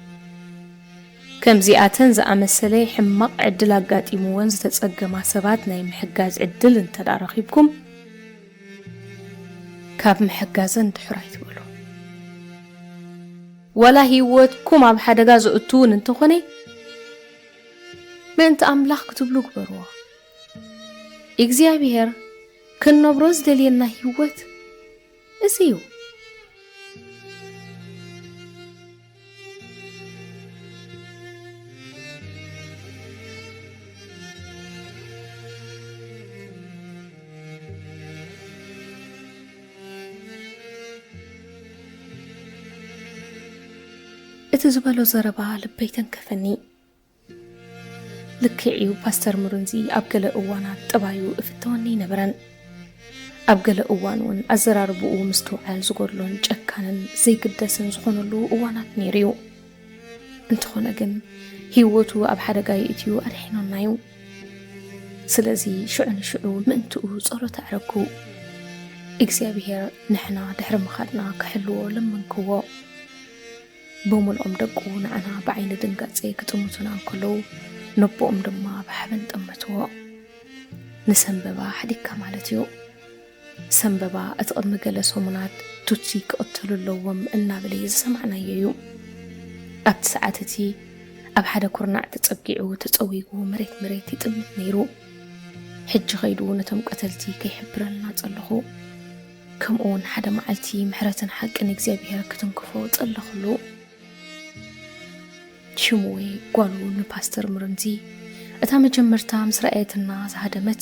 ከምዚኣተን ዝኣመሰለ ሕማቕ ዕድል ኣጋጢምወን ዝተጸገማ ሰባት ናይ ምሕጋዝ ዕድል እንተ ደኣ ረኺብኩም፣ ካብ ምሕጋዘን ድሑር ኣይትበሉ። ዋላ ህይወትኩም ኣብ ሓደጋ ዘእቱ እውን እንተኾነ፣ ምእንቲ ኣምላኽ ክትብሉ ግበርዎ። እግዚኣብሔር ክንነብሮ ዝደልየና ህይወት እዚ እዩ። እቲ ዝበሎ ዘረባ ልበይ ተንከፈኒ። ልክዕ እዩ፣ ፓስተር ምሩንዚ ኣብ ገለ እዋናት ጠባዩ እፍተወኒ ኣይነበረን። ኣብ ገለ እዋን እውን ኣዘራርብኡ ምስትውዓል ዝጎድሎን ጨካንን ዘይግደስን ዝኾነሉ እዋናት ነይሩ እዩ። እንተኾነ ግን ህይወቱ ኣብ ሓደጋ የእትዩ ኣድሒኑና እዩ። ስለዚ ሽዑ ንሽዑ ምእንትኡ ጸሎት ኣዕረግኩ። እግዚኣብሔር ንሕና ድሕሪ ምኻድና ክሕልዎ ለመንክዎ። ብምልኦም ደቁ ንዓና ብዓይኒ ድንጋጸ ክጥምቱና እንከለዉ፣ ነቦኦም ድማ ብሓበን ጠመትዎ። ንሰንበባ ሓዲግካ ማለት እዩ። ሰንበባ እቲ ቅድሚ ገለ ሰሙናት ቱትሲ ክቕተሉ ኣለዎም እናበለ ዝሰማዕናዮ እዩ። ኣብቲ ሰዓት እቲ ኣብ ሓደ ኩርናዕ ተጸጊዑ ተጸዊጉ መሬት መሬት ይጥምት ነይሩ። ሕጂ ኸይዱ ነቶም ቀተልቲ ከይሕብረልና ጸለኹ። ከምኡ እውን ሓደ መዓልቲ ምሕረትን ሓቅን እግዚኣብሔር ክትንክፎ ጸለኹሉ። ሽሙዌ ጓሉ ንፓስተር ምርንዚ እታ መጀመርታ ምስ ረኣየትና ዝሃደመት፣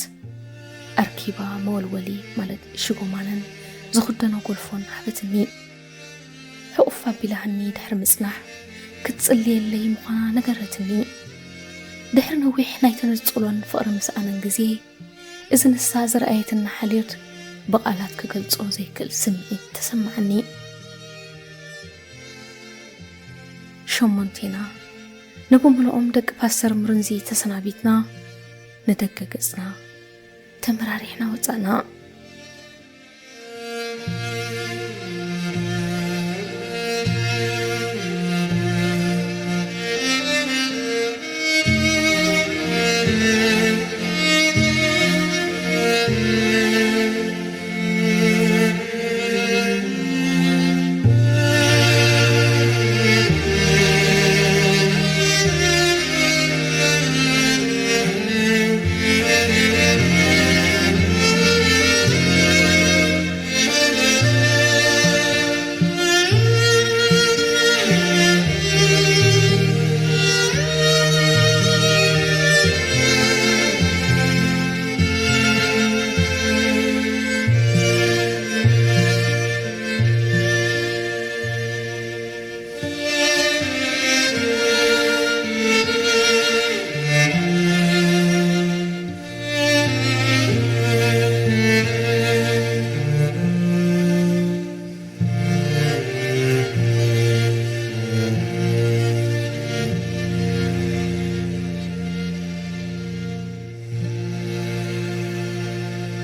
ኣርኪባ መወልወሊ ማለት ሽጎማንን ዝኽደኖ ጎልፎን ሃበትኒ። ሕቑፍ ኣቢላሃኒ ድሕሪ ምጽናሕ፣ ክትጽልየለይ ምዃና ነገረትኒ። ድሕሪ ነዊሕ ናይ ተነጽሎን ፍቕሪ ምስኣንን ግዜ፣ እዚ ንሳ ዝረኣየትና ሓልዮት ብቓላት ክገልጾ ዘይክእል ስምዒት ተሰማዓኒ። ሸሞንቴና ንብምልኦም ደቂ ፓስተር ምርንዚ ተሰናቢትና፣ ንደገ ገጽና ተመራሪሕና ወጻእና።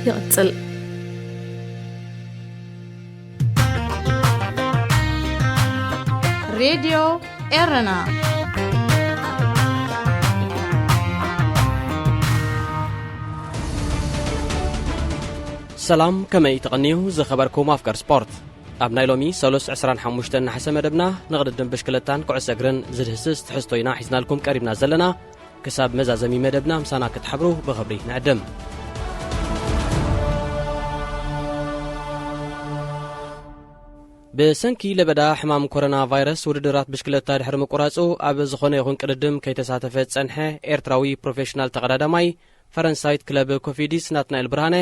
ይቕጽል። ሬድዮ ኤረና። ሰላም፣ ከመይ ተቐንዩ ዝኸበርኩም ኣፍቀር ስፖርት? ኣብ ናይ ሎሚ ሰሉስ ዕስራን ሓሙሽተን ነሓሰ መደብና ንቕድድም ብሽክለታን ኩዕሶ እግርን ዝድህስስ ትሕዝቶ ኢና ሒዝናልኩም ቀሪብና ዘለና። ክሳብ መዛዘሚ መደብና ምሳና ክትሓብሩ ብኽብሪ ንዕድም። ብሰንኪ ለበዳ ሕማም ኮሮና ቫይረስ ውድድራት ብሽክለታ ድሕሪ ምቁራጹ፣ ኣብ ዝኾነ ይኹን ቅድድም ከይተሳተፈ ዝጸንሐ ኤርትራዊ ፕሮፌሽናል ተቐዳዳማይ ፈረንሳዊት ክለብ ኮፊዲስ ናትናኤል ብርሃነ፣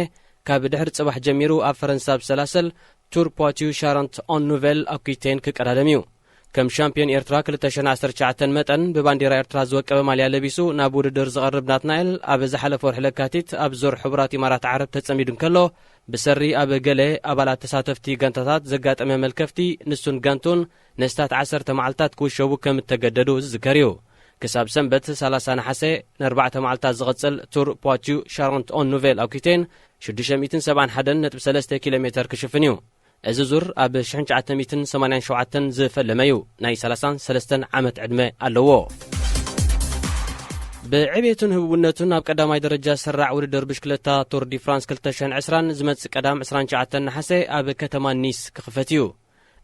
ካብ ድሕሪ ጽባሕ ጀሚሩ ኣብ ፈረንሳ ኣብ ሰላሰል ቱር ፖቲዩ ሻራንት ኦን ኑቨል ኣኩቴን ክቀዳደም እዩ። ከም ሻምፒዮን ኤርትራ ክልተ ሽሕን ዓሰርተ ትሽዓተን መጠን ብባንዲራ ኤርትራ ዝወቀበ ማልያ ለቢሱ ናብ ውድድር ዝቐርብ ናትናኤል፣ ኣብ ዝሓለፈ ወርሒ ለካቲት ኣብ ዙር ሕቡራት ኢማራት ዓረብ ተጸሚዱ እንከሎ፣ ብሰሪ ኣብ ገለ ኣባላት ተሳተፍቲ ጋንታታት ዘጋጠመ መልከፍቲ፣ ንሱን ጋንቱን ንስታት ዓሰርተ መዓልታት ክውሸቡ ከም እተገደዱ ዝዝከር እዩ። ክሳብ ሰንበት ሰላሳ ነሓሰ ንኣርባዕተ መዓልታት ዝቕጽል ቱር ፖቲዩ ሻራንት ኦን ኑቨል ኣኩቴን ሽዱሽተ ሚእትን ሰብዓን ሓደን ነጥቢ ሰለስተ ኪሎ ሜተር ክሽፍን እዩ። እዚ ዙር ኣብ ሽሕን ትሽዓተ ሚእትን ሰማንያን ሸውዓተን ዝፈለመ እዩ። ናይ ሰላሳን ሰለስተን ዓመት ዕድመ ኣለዎ። ብዕቤቱን ህቡብነቱን ኣብ ቀዳማይ ደረጃ ዝስራዕ ውድድር ብሽክለታ ቱር ዲ ፍራንስ ክልተ ሽሕን ዕስራን ዝመጽእ ቀዳም ዕስራን ትሽዓተን ነሓሰ ኣብ ከተማ ኒስ ክኽፈት እዩ።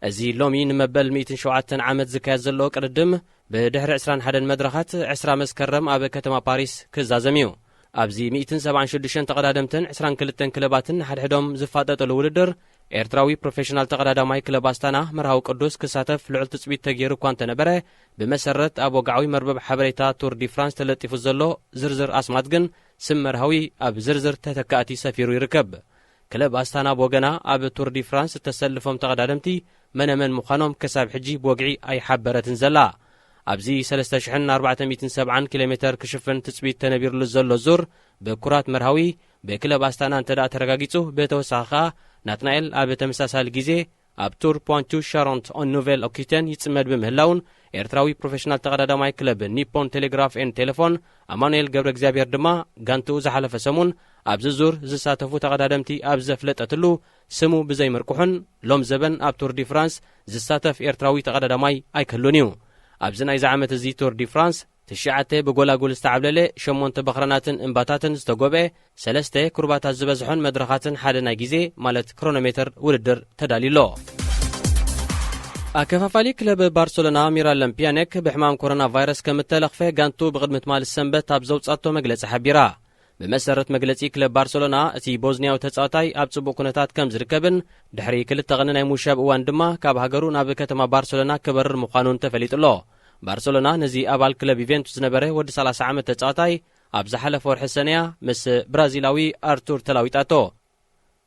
እዚ ሎሚ ንመበል ሚእትን ሸውዓተን ዓመት ዝካየድ ዘሎ ቅድድም፣ ብድሕሪ ዕስራን ሓደን መድረኻት ዕስራ መስከረም ኣብ ከተማ ፓሪስ ክዛዘም እዩ። ኣብዚ ሚእትን ሰብዓን ሽዱሽተን ተቐዳደምትን ዕስራን ክልተን ክለባትን ንሓድሕዶም ዝፋጠጥሉ ውድድር፣ ኤርትራዊ ፕሮፌሽናል ተቐዳዳማይ ክለብ ኣስታና መርሃዊ ቅዱስ ክሳተፍ ልዑል ትጽቢት ተገይሩ እኳ እንተነበረ፣ ብመሰረት ኣብ ወግዓዊ መርበብ ሓበሬታ ቱር ዲ ፍራንስ ተለጢፉ ዘሎ ዝርዝር ኣስማት ግን፣ ስም መርሃዊ ኣብ ዝርዝር ተተካእቲ ሰፊሩ ይርከብ። ክለብ ኣስታና ብወገና፣ ኣብ ቱር ዲ ፍራንስ እተሰልፎም ተቐዳደምቲ መነመን ምዃኖም ክሳብ ሕጂ ብወግዒ ኣይሓበረትን ዘላ። ኣብዚ ሰለስተ ሽሕን ኣርባዕተ ሚእትን ሰብዓን ኪሎ ሜተር ክሽፍን ትጽቢት ተነቢርሉ ዘሎ ዙር፣ ብኩራት መርሃዊ ብክለብ ኣስታና እንተ ደኣ ተረጋጊጹ፣ ብተወሳኺ ከኣ ናትናኤል ኣብ ተመሳሳሊ ግዜ ኣብ ቱር ፖንቱ ሻሮንት ኦን ኑቬል ኦኪቴን ይጽመድ ብምህላውን፣ ኤርትራዊ ፕሮፌሽናል ተቐዳዳማይ ክለብ ኒፖን ቴሌግራፍ ኤን ቴሌፎን ኣማኑኤል ገብረ እግዚኣብሔር ድማ፣ ጋንትኡ ዝሓለፈ ሰሙን ኣብዚ ዙር ዝሳተፉ ተቐዳደምቲ ኣብ ዘፍለጠትሉ፣ ስሙ ብዘይምርቁሑን ሎም ዘበን ኣብ ቱር ዲ ፍራንስ ዝሳተፍ ኤርትራዊ ተቐዳዳማይ ኣይክህሉን እዩ። ኣብዚ ናይዚ ዓመት እዚ ቱር ዲ ፍራንስ፣ ትሽዓተ ብጎላጉል ዝተዓብለለ፣ ሸሞንተ በኽረናትን እምባታትን ዝተጎብኤ፣ ሰለስተ ኩርባታት ዝበዝሖን መድረኻትን ሓደ ናይ ግዜ፣ ማለት ክሮኖሜተር፣ ውድድር ተዳልዩ ኣሎ። ኣከፋፋሊ ክለብ ባርሰሎና ሚራለም ፒያኔክ ብሕማም ኮሮና ቫይረስ ከም እተለኽፈ ጋንቱ ብቕድሚ ትማሊ ሰንበት ኣብ ዘውጻቶ መግለጺ ሓቢራ። ብመሰረት መግለጺ ክለብ ባርሰሎና፣ እቲ ቦዝንያዊ ተጻዋታይ ኣብ ጽቡቕ ኩነታት ከም ዝርከብን ድሕሪ ክልተ ቕኒ ናይ ምውሻብ እዋን ድማ ካብ ሃገሩ ናብ ከተማ ባርሰሎና ክበርር ምዃኑን ተፈሊጡ ኣሎ። ባርሰሎና ነዚ ኣባል ክለብ ዩቬንቱስ ዝነበረ ወዲ ሰላሳ ዓመት ተጻዋታይ ኣብ ዝሓለፈ ወርሒ ሰነያ ምስ ብራዚላዊ ኣርቱር ተላዊጣቶ።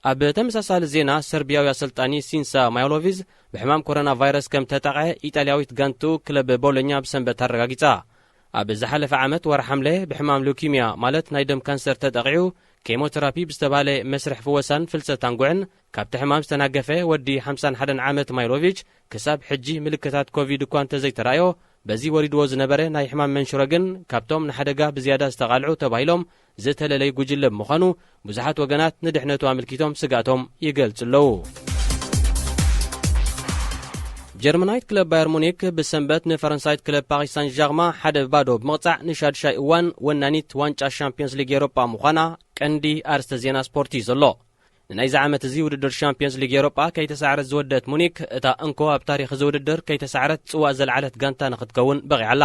ኣብ ተመሳሳሊ ዜና፣ ሰርቢያዊ ኣሰልጣኒ ሲንሳ ማዮሎቪዝ ብሕማም ኮሮና ቫይረስ ከም ተጠቕዐ ኢጣልያዊት ጋንቱ ክለብ ቦሎኛ ብሰንበት ኣረጋጊጻ። ኣብ ዝሓለፈ ዓመት ወርሒ ሓምለ ብሕማም ሉኪምያ፣ ማለት ናይ ደም ካንሰር ተጠቒዑ፣ ኬሞቴራፒ ብዝተባህለ መስርሕ ፍወሳን ፍልሰት ኣንጉዕን ካብቲ ሕማም ዝተናገፈ ወዲ ሓምሳን ሓደን ዓመት ማይሎቪች፣ ክሳብ ሕጂ ምልክታት ኮቪድ እኳ እንተዘይተራእዮ፣ በዚ ወሪድዎ ዝነበረ ናይ ሕማም መንሽሮ ግን ካብቶም ንሓደጋ ብዝያዳ ዝተቓልዑ ተባሂሎም ዝተለለዩ ጉጅለ ብምዃኑ፣ ብዙሓት ወገናት ንድሕነቱ ኣመልኪቶም ስግኣቶም ይገልጹ ኣለዉ። ጀርመናዊት ክለብ ባየር ሙኒክ ብሰንበት ንፈረንሳዊት ክለብ ፓሪስ ሳን ዣርማ ሓደ ብባዶ ብምቕጻዕ፣ ንሻድሻይ እዋን ወናኒት ዋንጫ ሻምፒዮንስ ሊግ ኤውሮጳ ምዃና ቀንዲ ኣርእስተ ዜና ስፖርት እዩ ዘሎ። ንናይዚ ዓመት እዚ ውድድር ሻምፒዮንስ ሊግ ኤውሮጳ ከይተሳዕረት ዝወደት ሙኒክ፣ እታ እንኮ ኣብ ታሪኽ እዚ ውድድር ከይተሳዕረት ጽዋእ ዘልዓለት ጋንታ ንኽትከውን በቒዓ ኣላ።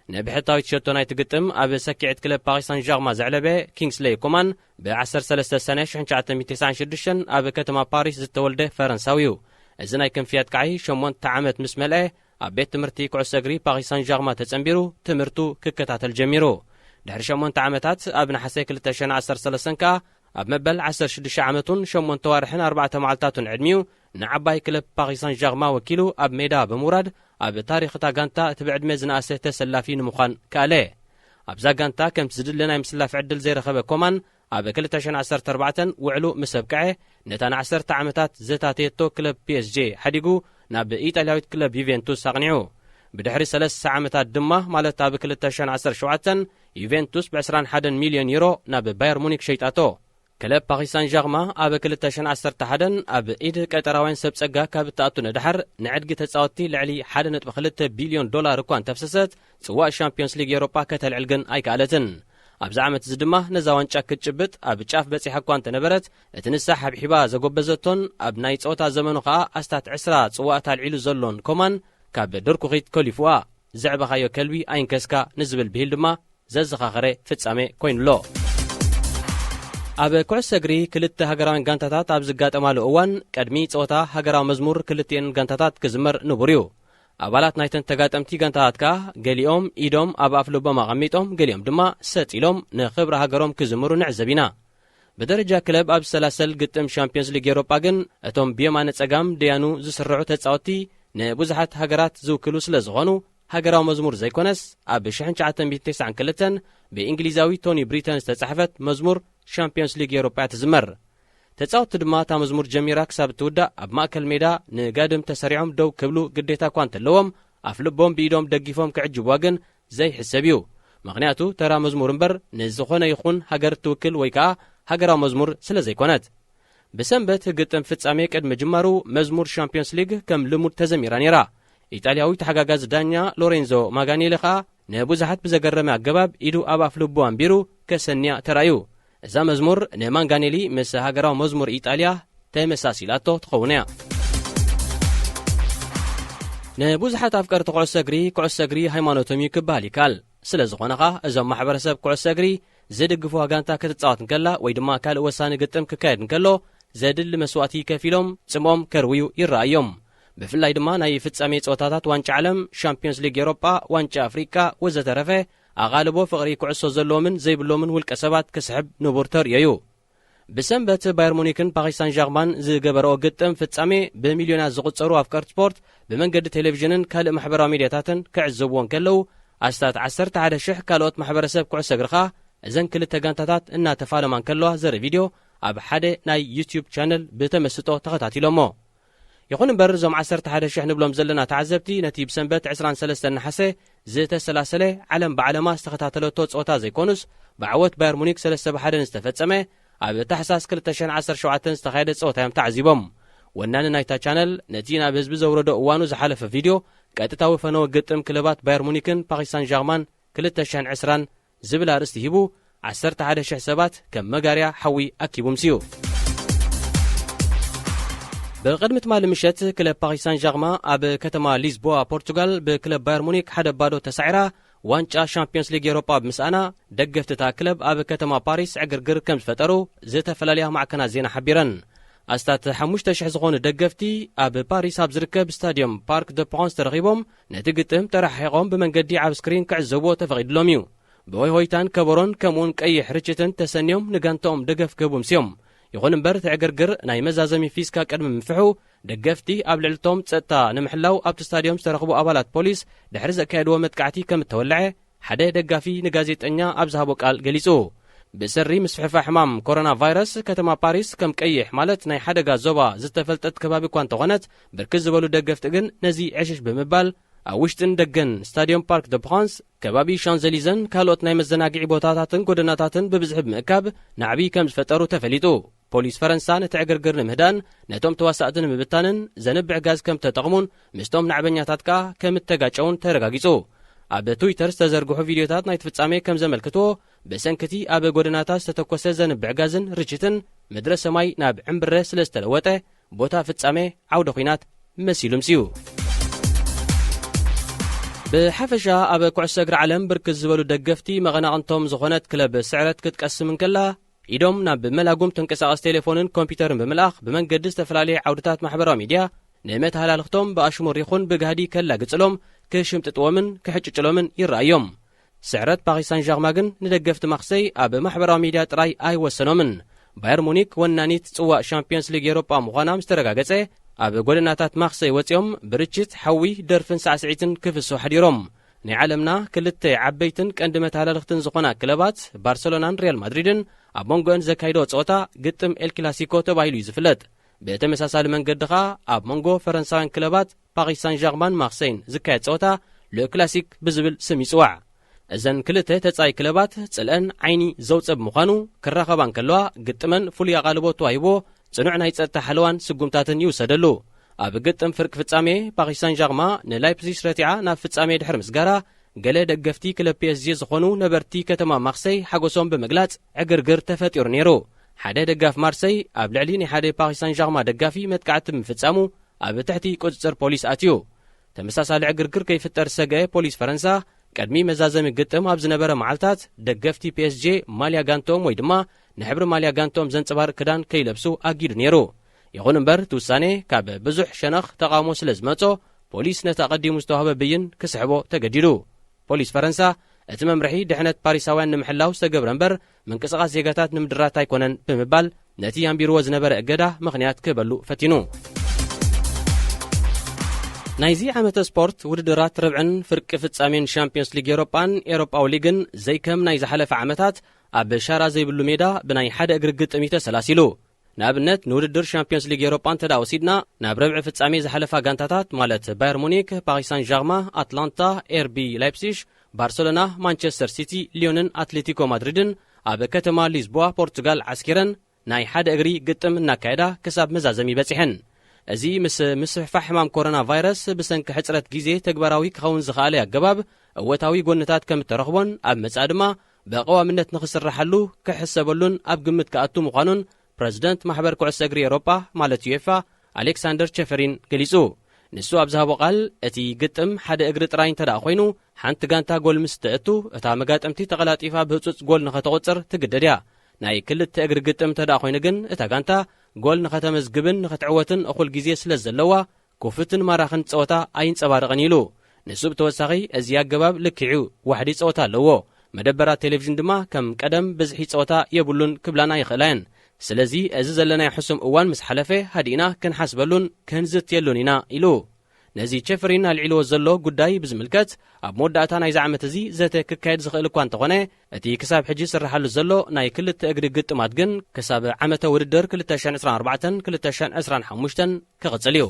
ንብሕታዊት ሸቶ ናይቲ ግጥም ኣብ ሰኪዕት ክለብ ፓሪስ ሳን ዣርማ ዘዕለበ ኪንግስሌይ ኮማን፣ ብ ዓሰርተ ሰለስተ ሰነ ሽሕን ትሽዓተ ሚእትን ተስዓን ሽዱሽተን ኣብ ከተማ ፓሪስ ዝተወልደ ፈረንሳዊ እዩ። እዚ ናይ ክንፊ ኣጥቃዒ፣ ሸሞንተ ዓመት ምስ መልአ፣ ኣብ ቤት ትምህርቲ ኩዕሶ እግሪ ፓሪስ ሳን ዣርማ ተጸንቢሩ ትምህርቱ ክከታተል ጀሚሩ። ድሕሪ ሸሞንተ ዓመታት፣ ኣብ ነሓሰ ክልተ ሽሕን ዓሰርተ ሰለስተን ከኣ፣ ኣብ መበል ዓሰርተ ሽዱሽተ ዓመቱን ሸሞንተ ዋርሕን ኣርባዕተ መዓልታቱን ዕድሚኡ፣ ንዓባይ ክለብ ፓሪስ ሳን ዣርማ ወኪሉ ኣብ ሜዳ ብምውራድ፣ ኣብ ታሪኽ እታ ጋንታ እቲ ብዕድመ ዝነኣሰ ተሰላፊ ንምዃን ከኣለ። ኣብዛ ጋንታ ከምቲ ዝድለ ናይ ምስላፍ ዕድል ዘይረኸበ ኮማን፣ ኣብ ክልተ ሽሕን ዓሰርተ ኣርባዕተን ውዕሉ ምስ ኣብቅዐ፣ ነታ ንዓሰርተ ዓመታት ዘታተየቶ ክለብ ፒ ኤስ ጂ ሓዲጉ ናብ ኢጣልያዊት ክለብ ዩቬንቱስ ኣቕኒዑ። ብድሕሪ ሰለስተ ዓመታት ድማ፣ ማለት ኣብ ክልተ ሽሕን ዓሰርተ ሸውዓተን፣ ዩቬንቱስ ብ ዕስራን ሓደን ሚልዮን ዩሮ ናብ ባየር ሙኒክ ሸይጣቶ። ክለብ ፓሪስ ሳን ዣርማ ኣብ ክልተ ሽሕን ዓሰርተ ሓደን ኣብ ኢድ ቀጠራውያን ሰብ ጸጋ ካብ እትኣቱ ንድሓር፣ ንዕድጊ ተጻወትቲ ልዕሊ ሓደ ነጥቢ ክልተ ቢልዮን ዶላር እኳ እንተፍሰሰት፣ ጽዋእ ሻምፒዮንስ ሊግ ኤውሮጳ ከተልዕል ግን ኣይከኣለትን። ኣብዚ ዓመት እዚ ድማ ነዛ ዋንጫ ክትጭብጥ ኣብ ጫፍ በጺሓ እኳ እንተነበረት፣ እቲ ንሳ ሓብሒባ ዘጎበዘቶን ኣብ ናይ ጸወታ ዘመኑ ከኣ ኣስታት ዕስራ ጽዋእት ኣልዒሉ ዘሎን ኮማን፣ ካብ ድርኩኺት ከሊፉዋ። ዘዕበኻዮ ከልቢ ኣይንከስካ ንዝብል ብሂል ድማ ዘዘኻኸረ ፍጻሜ ኮይኑሎ። ኣብ ኩዕሶ እግሪ ክልተ ሃገራውያን ጋንታታት ኣብ ዝጋጠማሉ እዋን፣ ቅድሚ ጸወታ ሃገራዊ መዝሙር ክልቲኤን ጋንታታት ክዝመር ንቡር እዩ። ኣባላት ናይተን ተጋጠምቲ ጋንታታት ከኣ ገሊኦም ኢዶም ኣብ ኣፍ ልቦም ኣቐሚጦም፣ ገሊኦም ድማ ሰጥ ኢሎም ንኽብሪ ሃገሮም ክዝምሩ ንዕዘብ ኢና። ብደረጃ ክለብ ኣብ ዝሰላሰል ግጥም ሻምፒዮንስ ሊግ ኤውሮጳ ግን፣ እቶም ብየማነ ጸጋም ደያኑ ዝስርዑ ተጻወትቲ ንብዙሓት ሃገራት ዝውክሉ ስለ ዝኾኑ፣ ሃገራዊ መዝሙር ዘይኮነስ፣ ኣብ ሽሕን ትሽዓተ ሚእትን ተስዓን ክልተን ብእንግሊዛዊ ቶኒ ብሪተን ዝተጻሕፈት መዝሙር ሻምፒዮንስ ሊግ ኤውሮጳ እያ ትዝመር። ተጻወትቲ ድማ እታ መዝሙር ጀሚራ ክሳብ እትውዳእ ኣብ ማእከል ሜዳ ንጋድም ተሰሪዖም ደው ክብሉ ግዴታ እኳ እንተለዎም፣ ኣፍ ልቦም ብኢዶም ደጊፎም ክዕጅብዋ ግን ዘይሕሰብ እዩ። ምኽንያቱ ተራ መዝሙር እምበር ንዝኾነ ይኹን ሃገር እትውክል ወይ ከኣ ሃገራዊ መዝሙር ስለ ዘይኮነት። ብሰንበት ግጥም ፍጻሜ ቅድሚ ምጅማሩ መዝሙር ሻምፒዮንስ ሊግ ከም ልሙድ ተዘሚራ ነይራ። ኢጣልያዊ ተሓጋጋዚ ዳኛ ሎሬንዞ ማጋኔሊ ከኣ ንብዙሓት ብዘገረመ ኣገባብ ኢዱ ኣብ ኣፍ ልቡ ኣንቢሩ ከሰንያ ተራእዩ። እዛ መዝሙር ንማንጋኔሊ ምስ ሃገራዊ መዝሙር ኢጣልያ ተመሳሲላቶ ትኸውን እያ። ንብዙሓት ኣፍቀርቲ ኩዕሶ እግሪ፣ ኩዕሶ እግሪ ሃይማኖቶም እዩ ክበሃል ይከኣል። ስለ ዝኾነ ኸኣ፣ እዞም ማሕበረሰብ ኩዕሶ እግሪ ዝድግፍዋ ጋንታ ክትጻወት እንከላ ወይ ድማ ካልእ ወሳኒ ግጥም ክካየድ እንከሎ፣ ዘድሊ መስዋእቲ ከፊሎም ጽምኦም ከርውዩ ይረኣዮም። ብፍላይ ድማ ናይ ፍጻሜ ጸወታታት ዋንጫ ዓለም፣ ሻምፒዮንስ ሊግ ኤውሮጳ፣ ዋንጫ ኣፍሪቃ ወዘተረፈ፣ ኣቓልቦ ፍቕሪ ኩዕሶ ዘለዎምን ዘይብሎምን ውልቀ ሰባት ክስሕብ ንቡር ተርእዮ እዩ። ብሰንበት ባየር ሙኒክን ፓሪስ ሳን ዣርማን ዝገበረኦ ግጥም ፍጻሜ፣ ብሚልዮናት ዝቑጸሩ ኣፍቀርቲ ስፖርት ብመንገዲ ቴሌቪዥንን ካልእ ማሕበራዊ ሚድያታትን ክዕዘብዎ እንከለዉ፣ ኣስታት ዓሰርተ ሓደ ሽሕ ካልኦት ማሕበረሰብ ኩዕሶ እግሪ ኸኣ እዘን ክልተ ጋንታታት እናተፋለማ እንከለዋ ዘርኢ ቪድዮ ኣብ ሓደ ናይ ዩትዩብ ቻነል ብተመስጦ ተኸታቲሎሞ። ይኹን እምበር፣ እዞም ዓሰርተ ሓደ ሽሕ ንብሎም ዘለና ተዓዘብቲ፣ ነቲ ብሰንበት ዕስራን ሰለስተን ነሓሰ ዝተሰላሰለ፣ ዓለም ብዓለማ ዝተኸታተለቶ ጸወታ ዘይኮኑስ፣ ብዓወት ባየር ሙኒክ ሰለስተ ብ ሓደ ንዝተፈጸመ፣ ኣብ ታሕሳስ ክልተ ሽሕን ዓሰርተ ሸውዓተን ዝተኻየደ ጸወታ እዮም ተዓዚቦም። ወናኒ ናይታ ቻነል፣ ነቲ ናብ ህዝቢ ዘውረዶ እዋኑ ዝሓለፈ ቪድዮ፣ ቀጥታዊ ፈነወ ግጥም ክለባት ባየር ሙኒክን ፓሪስ ሳን ዣርማን ክልተ ሽሕን ዕስራን ዝብል ኣርእስቲ ሂቡ፣ ዓሰርተ ሓደ ሽሕ ሰባት ከም መጋርያ ሓዊ ኣኪቡ ምስዩ። ብቕድሚ ትማሊ ምሸት፣ ክለብ ፓሪስ ሳን ዣርማ ኣብ ከተማ ሊዝቦዋ፣ ፖርቱጋል፣ ብክለብ ባየር ሙኒክ ሓደ ባዶ ተሳዒራ፣ ዋንጫ ሻምፒዮንስ ሊግ ኤውሮጳ ብምስኣና፣ ደገፍቲ እታ ክለብ ኣብ ከተማ ፓሪስ ዕግርግር ከም ዝፈጠሩ ዝተፈላለያ ማዕከናት ዜና ሓቢረን። ኣስታት ሓሙሽተ ሽሕ ዝኾኑ ደገፍቲ፣ ኣብ ፓሪስ ኣብ ዝርከብ ስታድዮም ፓርክ ደ ፕራንስ ተረኺቦም፣ ነቲ ግጥም ተረሓሒቖም ብመንገዲ ዓቢ ስክሪን ክዕዘብዎ ተፈቒድሎም እዩ። ብሆይሆይታን ከበሮን ከምኡውን ቀይሕ ርችትን ተሰንዮም ንጋንታኦም ደገፍ ክህቡ ምስዮም። ይኹን እምበር፣ እቲ ዕግርግር ናይ መዛዘሚ ፊስካ ቅድሚ ምፍሑ፣ ደገፍቲ ኣብ ልዕልቶም ጸጥታ ንምሕላው ኣብቲ ስታድዮም ዝተረኽቡ ኣባላት ፖሊስ ድሕሪ ዘካየድዎ መጥቃዕቲ ከም እተወልዐ ሓደ ደጋፊ ንጋዜጠኛ ኣብ ዝሃቦ ቃል ገሊጹ። ብሰሪ ምስፍሕፋሕ ሕማም ኮሮና ቫይረስ፣ ከተማ ፓሪስ ከም ቀይሕ፣ ማለት ናይ ሓደጋ ዞባ ዝተፈልጠት ከባቢ እኳ እንተኾነት፣ ብርክት ዝበሉ ደገፍቲ ግን ነዚ ዕሽሽ ብምባል፣ ኣብ ውሽጥን ደገን ስታድዮም ፓርክ ደ ፕራንስ፣ ከባቢ ሻንዘሊዘን ካልኦት ናይ መዘናግዒ ቦታታትን ጎደናታትን ብብዝሒ ብምእካብ ናዕቢ ከም ዝፈጠሩ ተፈሊጡ። ፖሊስ ፈረንሳ ነቲ ዕግርግር ንምህዳን፣ ነቶም ተዋሳእቲ ንምብታንን ዘንብዕ ጋዝ ከም ተጠቕሙን ምስቶም ናዕበኛታት ከኣ ከም እተጋጨውን ተረጋጊጹ። ኣብ ትዊተር ዝተዘርግሑ ቪድዮታት ናይቲ ፍጻሜ ከም ዘመልክትዎ፣ ብሰንክቲ ኣብ ጎደናታት ዝተተኮሰ ዘንብዕ ጋዝን ርችትን፣ ምድረ ሰማይ ናብ ዕምብረ ስለ ዝተለወጠ፣ ቦታ ፍጻሜ ዓውደ ኲናት መሲሉ ምስዩ። ብሓፈሻ፣ ኣብ ኩዕሶ እግሪ ዓለም ብርክት ዝበሉ ደገፍቲ መቐናቕንቶም ዝኾነት ክለብ ስዕረት ክትቀስም እንከላ፣ ኢዶም ናብ መላጉም ተንቀሳቐሲ ቴሌፎንን ኮምፒውተርን ብምልኣኽ፣ ብመንገዲ ዝተፈላለዩ ዓውድታት ማሕበራዊ ሚድያ ንመተሃላልኽቶም ብኣሽሙር ይኹን ብጋህዲ ከላግጽሎም፣ ክሽምጥጥዎምን ክሕጭጭሎምን ይረኣዮም። ስዕረት ፓሪስ ሳን ዣርማ ግን ንደገፍቲ ማክሰይ ኣብ ማሕበራዊ ሚድያ ጥራይ ኣይወሰኖምን። ባየር ሙኒክ ወናኒት ጽዋእ ሻምፒዮንስ ሊግ ኤውሮጳ ምዃና ምስ ተረጋገጸ፣ ኣብ ጎደናታት ማክሰይ ወጺኦም ብርችት፣ ሓዊ፣ ደርፍን ሳዕስዒትን ክፍስሑ ሓዲሮም። ናይ ዓለምና ክልተ ዓበይትን ቀንዲ መተሃላልኽትን ዝኾና ክለባት ባርሰሎናን ሪያል ማድሪድን ኣብ መንጎአን ዘካይዶ ጸወታ ግጥም ኤል ክላሲኮ ተባሂሉ እዩ ዝፍለጥ። ብተመሳሳሊ መንገዲ ኸኣ ኣብ መንጎ ፈረንሳውያን ክለባት ፓሪስ ሳን ዣርማን ማክሰይን ዝካየድ ጸወታ ለ ክላሲክ ብዝብል ስም ይጽዋዕ። እዘን ክልተ ተጻይ ክለባት ጽልአን ዓይኒ ዘውጸ ብምዃኑ፣ ክራኸባ እንከለዋ ግጥመን ፍሉይ ኣቓልቦ ተዋሂቦ ጽኑዕ ናይ ጸጥታ ሓለዋን ስጉምታትን ይውሰደሉ። ኣብ ግጥም ፍርቂ ፍጻሜ፣ ፓሪስ ሳን ዣርማ ንላይፕዚሽ ረቲዓ ናብ ፍጻሜ ድሕሪ ምስጋራ፣ ገለ ደገፍቲ ክለብ ፒ ኤስ ጂ ዝኾኑ ነበርቲ ከተማ ማክሰይ ሓጎሶም ብምግላጽ ዕግርግር ተፈጢሩ ነይሩ። ሓደ ደጋፊ ማርሰይ ኣብ ልዕሊ ናይ ሓደ ፓሪስ ሳን ዣርማ ደጋፊ መጥቃዕቲ ብምፍጻሙ ኣብ ትሕቲ ቁጽጽር ፖሊስ ኣትዩ። ተመሳሳሊ ዕግርግር ከይፍጠር ዝሰግአ ፖሊስ ፈረንሳ፣ ቅድሚ መዛዘሚ ግጥም ኣብ ዝነበረ መዓልታት፣ ደገፍቲ ፒ ኤስ ጂ ማልያ ጋንቶም ወይ ድማ ንሕብሪ ማልያ ጋንቶም ዘንጸባርቕ ክዳን ከይለብሱ ኣጊዱ ነይሩ። ይኹን እምበር፣ እቲ ውሳኔ ካብ ብዙሕ ሸነኽ ተቓውሞ ስለ ዝመጾ፣ ፖሊስ ነቲ ኣቐዲሙ ዝተዋህበ ብይን ክስሕቦ ተገዲዱ። ፖሊስ ፈረንሳ፣ እቲ መምርሒ ድሕነት ፓሪሳውያን ንምሕላው ዝተገብረ እምበር፣ ምንቅስቓስ ዜጋታት ንምድራት ኣይኮነን ብምባል፣ ነቲ ኣንቢርዎ ዝነበረ እገዳ ምኽንያት ክህበሉ ፈቲኑ። ናይዚ ዓመተ ስፖርት ውድድራት ርብዕን ፍርቂ ፍጻሜን ሻምፒዮንስ ሊግ ኤሮጳን ኤሮጳዊ ሊግን ዘይከም ናይ ዝሓለፈ ዓመታት ኣብ ሻራ ዘይብሉ ሜዳ ብናይ ሓደ እግሪ ግጥም እዩ ተሰላሲሉ። ንኣብነት፣ ንውድድር ሻምፒዮንስ ሊግ ኤሮጳ እንተ ደኣ ወሲድና፣ ናብ ረብዒ ፍጻሜ ዝሓለፋ ጋንታታት፣ ማለት ባየር ሙኒክ፣ ፓሪስ ሳን ዣርማ፣ ኣትላንታ፣ ኤርቢ ላይፕሲሽ፣ ባርሰሎና፣ ማንቸስተር ሲቲ፣ ሊዮንን ኣትሌቲኮ ማድሪድን ኣብ ከተማ ሊዝቦዋ ፖርቱጋል ዓስኪረን ናይ ሓደ እግሪ ግጥም እናካየዳ ክሳብ መዛዘሚ በጺሐን። እዚ ምስ ምስፍሕፋሕ ሕማም ኮሮና ቫይረስ ብሰንኪ ሕጽረት ግዜ ተግባራዊ ክኸውን ዝኸኣለ ኣገባብ እወታዊ ጎንታት ከም እተረኽቦን ኣብ መጻኢ ድማ ብቐዋምነት ንኽስራሓሉ ክሕሰበሉን ኣብ ግምት ክኣቱ ምዃኑን ፕረዚደንት ማሕበር ኩዕሶ እግሪ ኤውሮጳ ማለት ዩኤፋ ኣሌክሳንደር ቸፈሪን ገሊጹ። ንሱ ኣብ ዝሃቦ ቃል፣ እቲ ግጥም ሓደ እግሪ ጥራይ እንተ ደኣ ኮይኑ፣ ሓንቲ ጋንታ ጎል ምስ ተእቱ፣ እታ መጋጠምቲ ተቐላጢፋ ብህጹጽ ጎል ንኸተቑጽር ትግደድ እያ። ናይ ክልተ እግሪ ግጥም እንተ ደኣ ኮይኑ ግን፣ እታ ጋንታ ጎል ንኸተመዝግብን ንኽትዕወትን እኹል ግዜ ስለ ዘለዋ፣ ክፉትን ማራኽን ጸወታ ኣይንጸባርቕን ኢሉ። ንሱ ብተወሳኺ፣ እዚ ኣገባብ ልክዕ እዩ፣ ዋሕዲ ጸወታ ኣለዎ። መደበራት ቴሌቪዥን ድማ ከም ቀደም ብዝሒ ጸወታ የብሉን ክብላና ይኽእላ እየን። ስለዚ፣ እዚ ዘለናዮ ሕሱም እዋን ምስ ሓለፈ፣ ሃዲእና ክንሓስበሉን ክንዝትየሉን ኢና ኢሉ። ነዚ ቸፍሪን ኣልዒልዎ ዘሎ ጉዳይ ብዝምልከት፣ ኣብ መወዳእታ ናይዚ ዓመት እዚ ዘተ ክካየድ ዝኽእል እኳ እንተኾነ፣ እቲ ክሳብ ሕጂ ዝስርሓሉ ዘሎ ናይ ክልተ እግሪ ግጥማት ግን ክሳብ ዓመተ ውድድር ክልተ ሽሕን ዕስራን ኣርባዕተን ክልተ ሽሕን ዕስራን ሓሙሽተን ክቕጽል እዩ።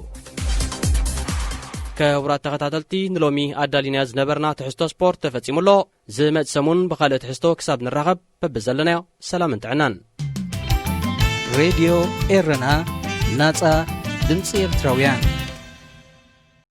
ክቡራት ተኸታተልቲ፣ ንሎሚ ኣዳሊና ዝነበርና ትሕዝቶ ስፖርት ተፈጺሙ ኣሎ። ዝመጽእ ሰሙን ብኻልእ ትሕዝቶ ክሳብ ንራኸብ፣ በብዘለናዮ ሰላምን ጥዕናን። ሬድዮ ኤረና፣ ናጻ ድምጺ ኤርትራውያን።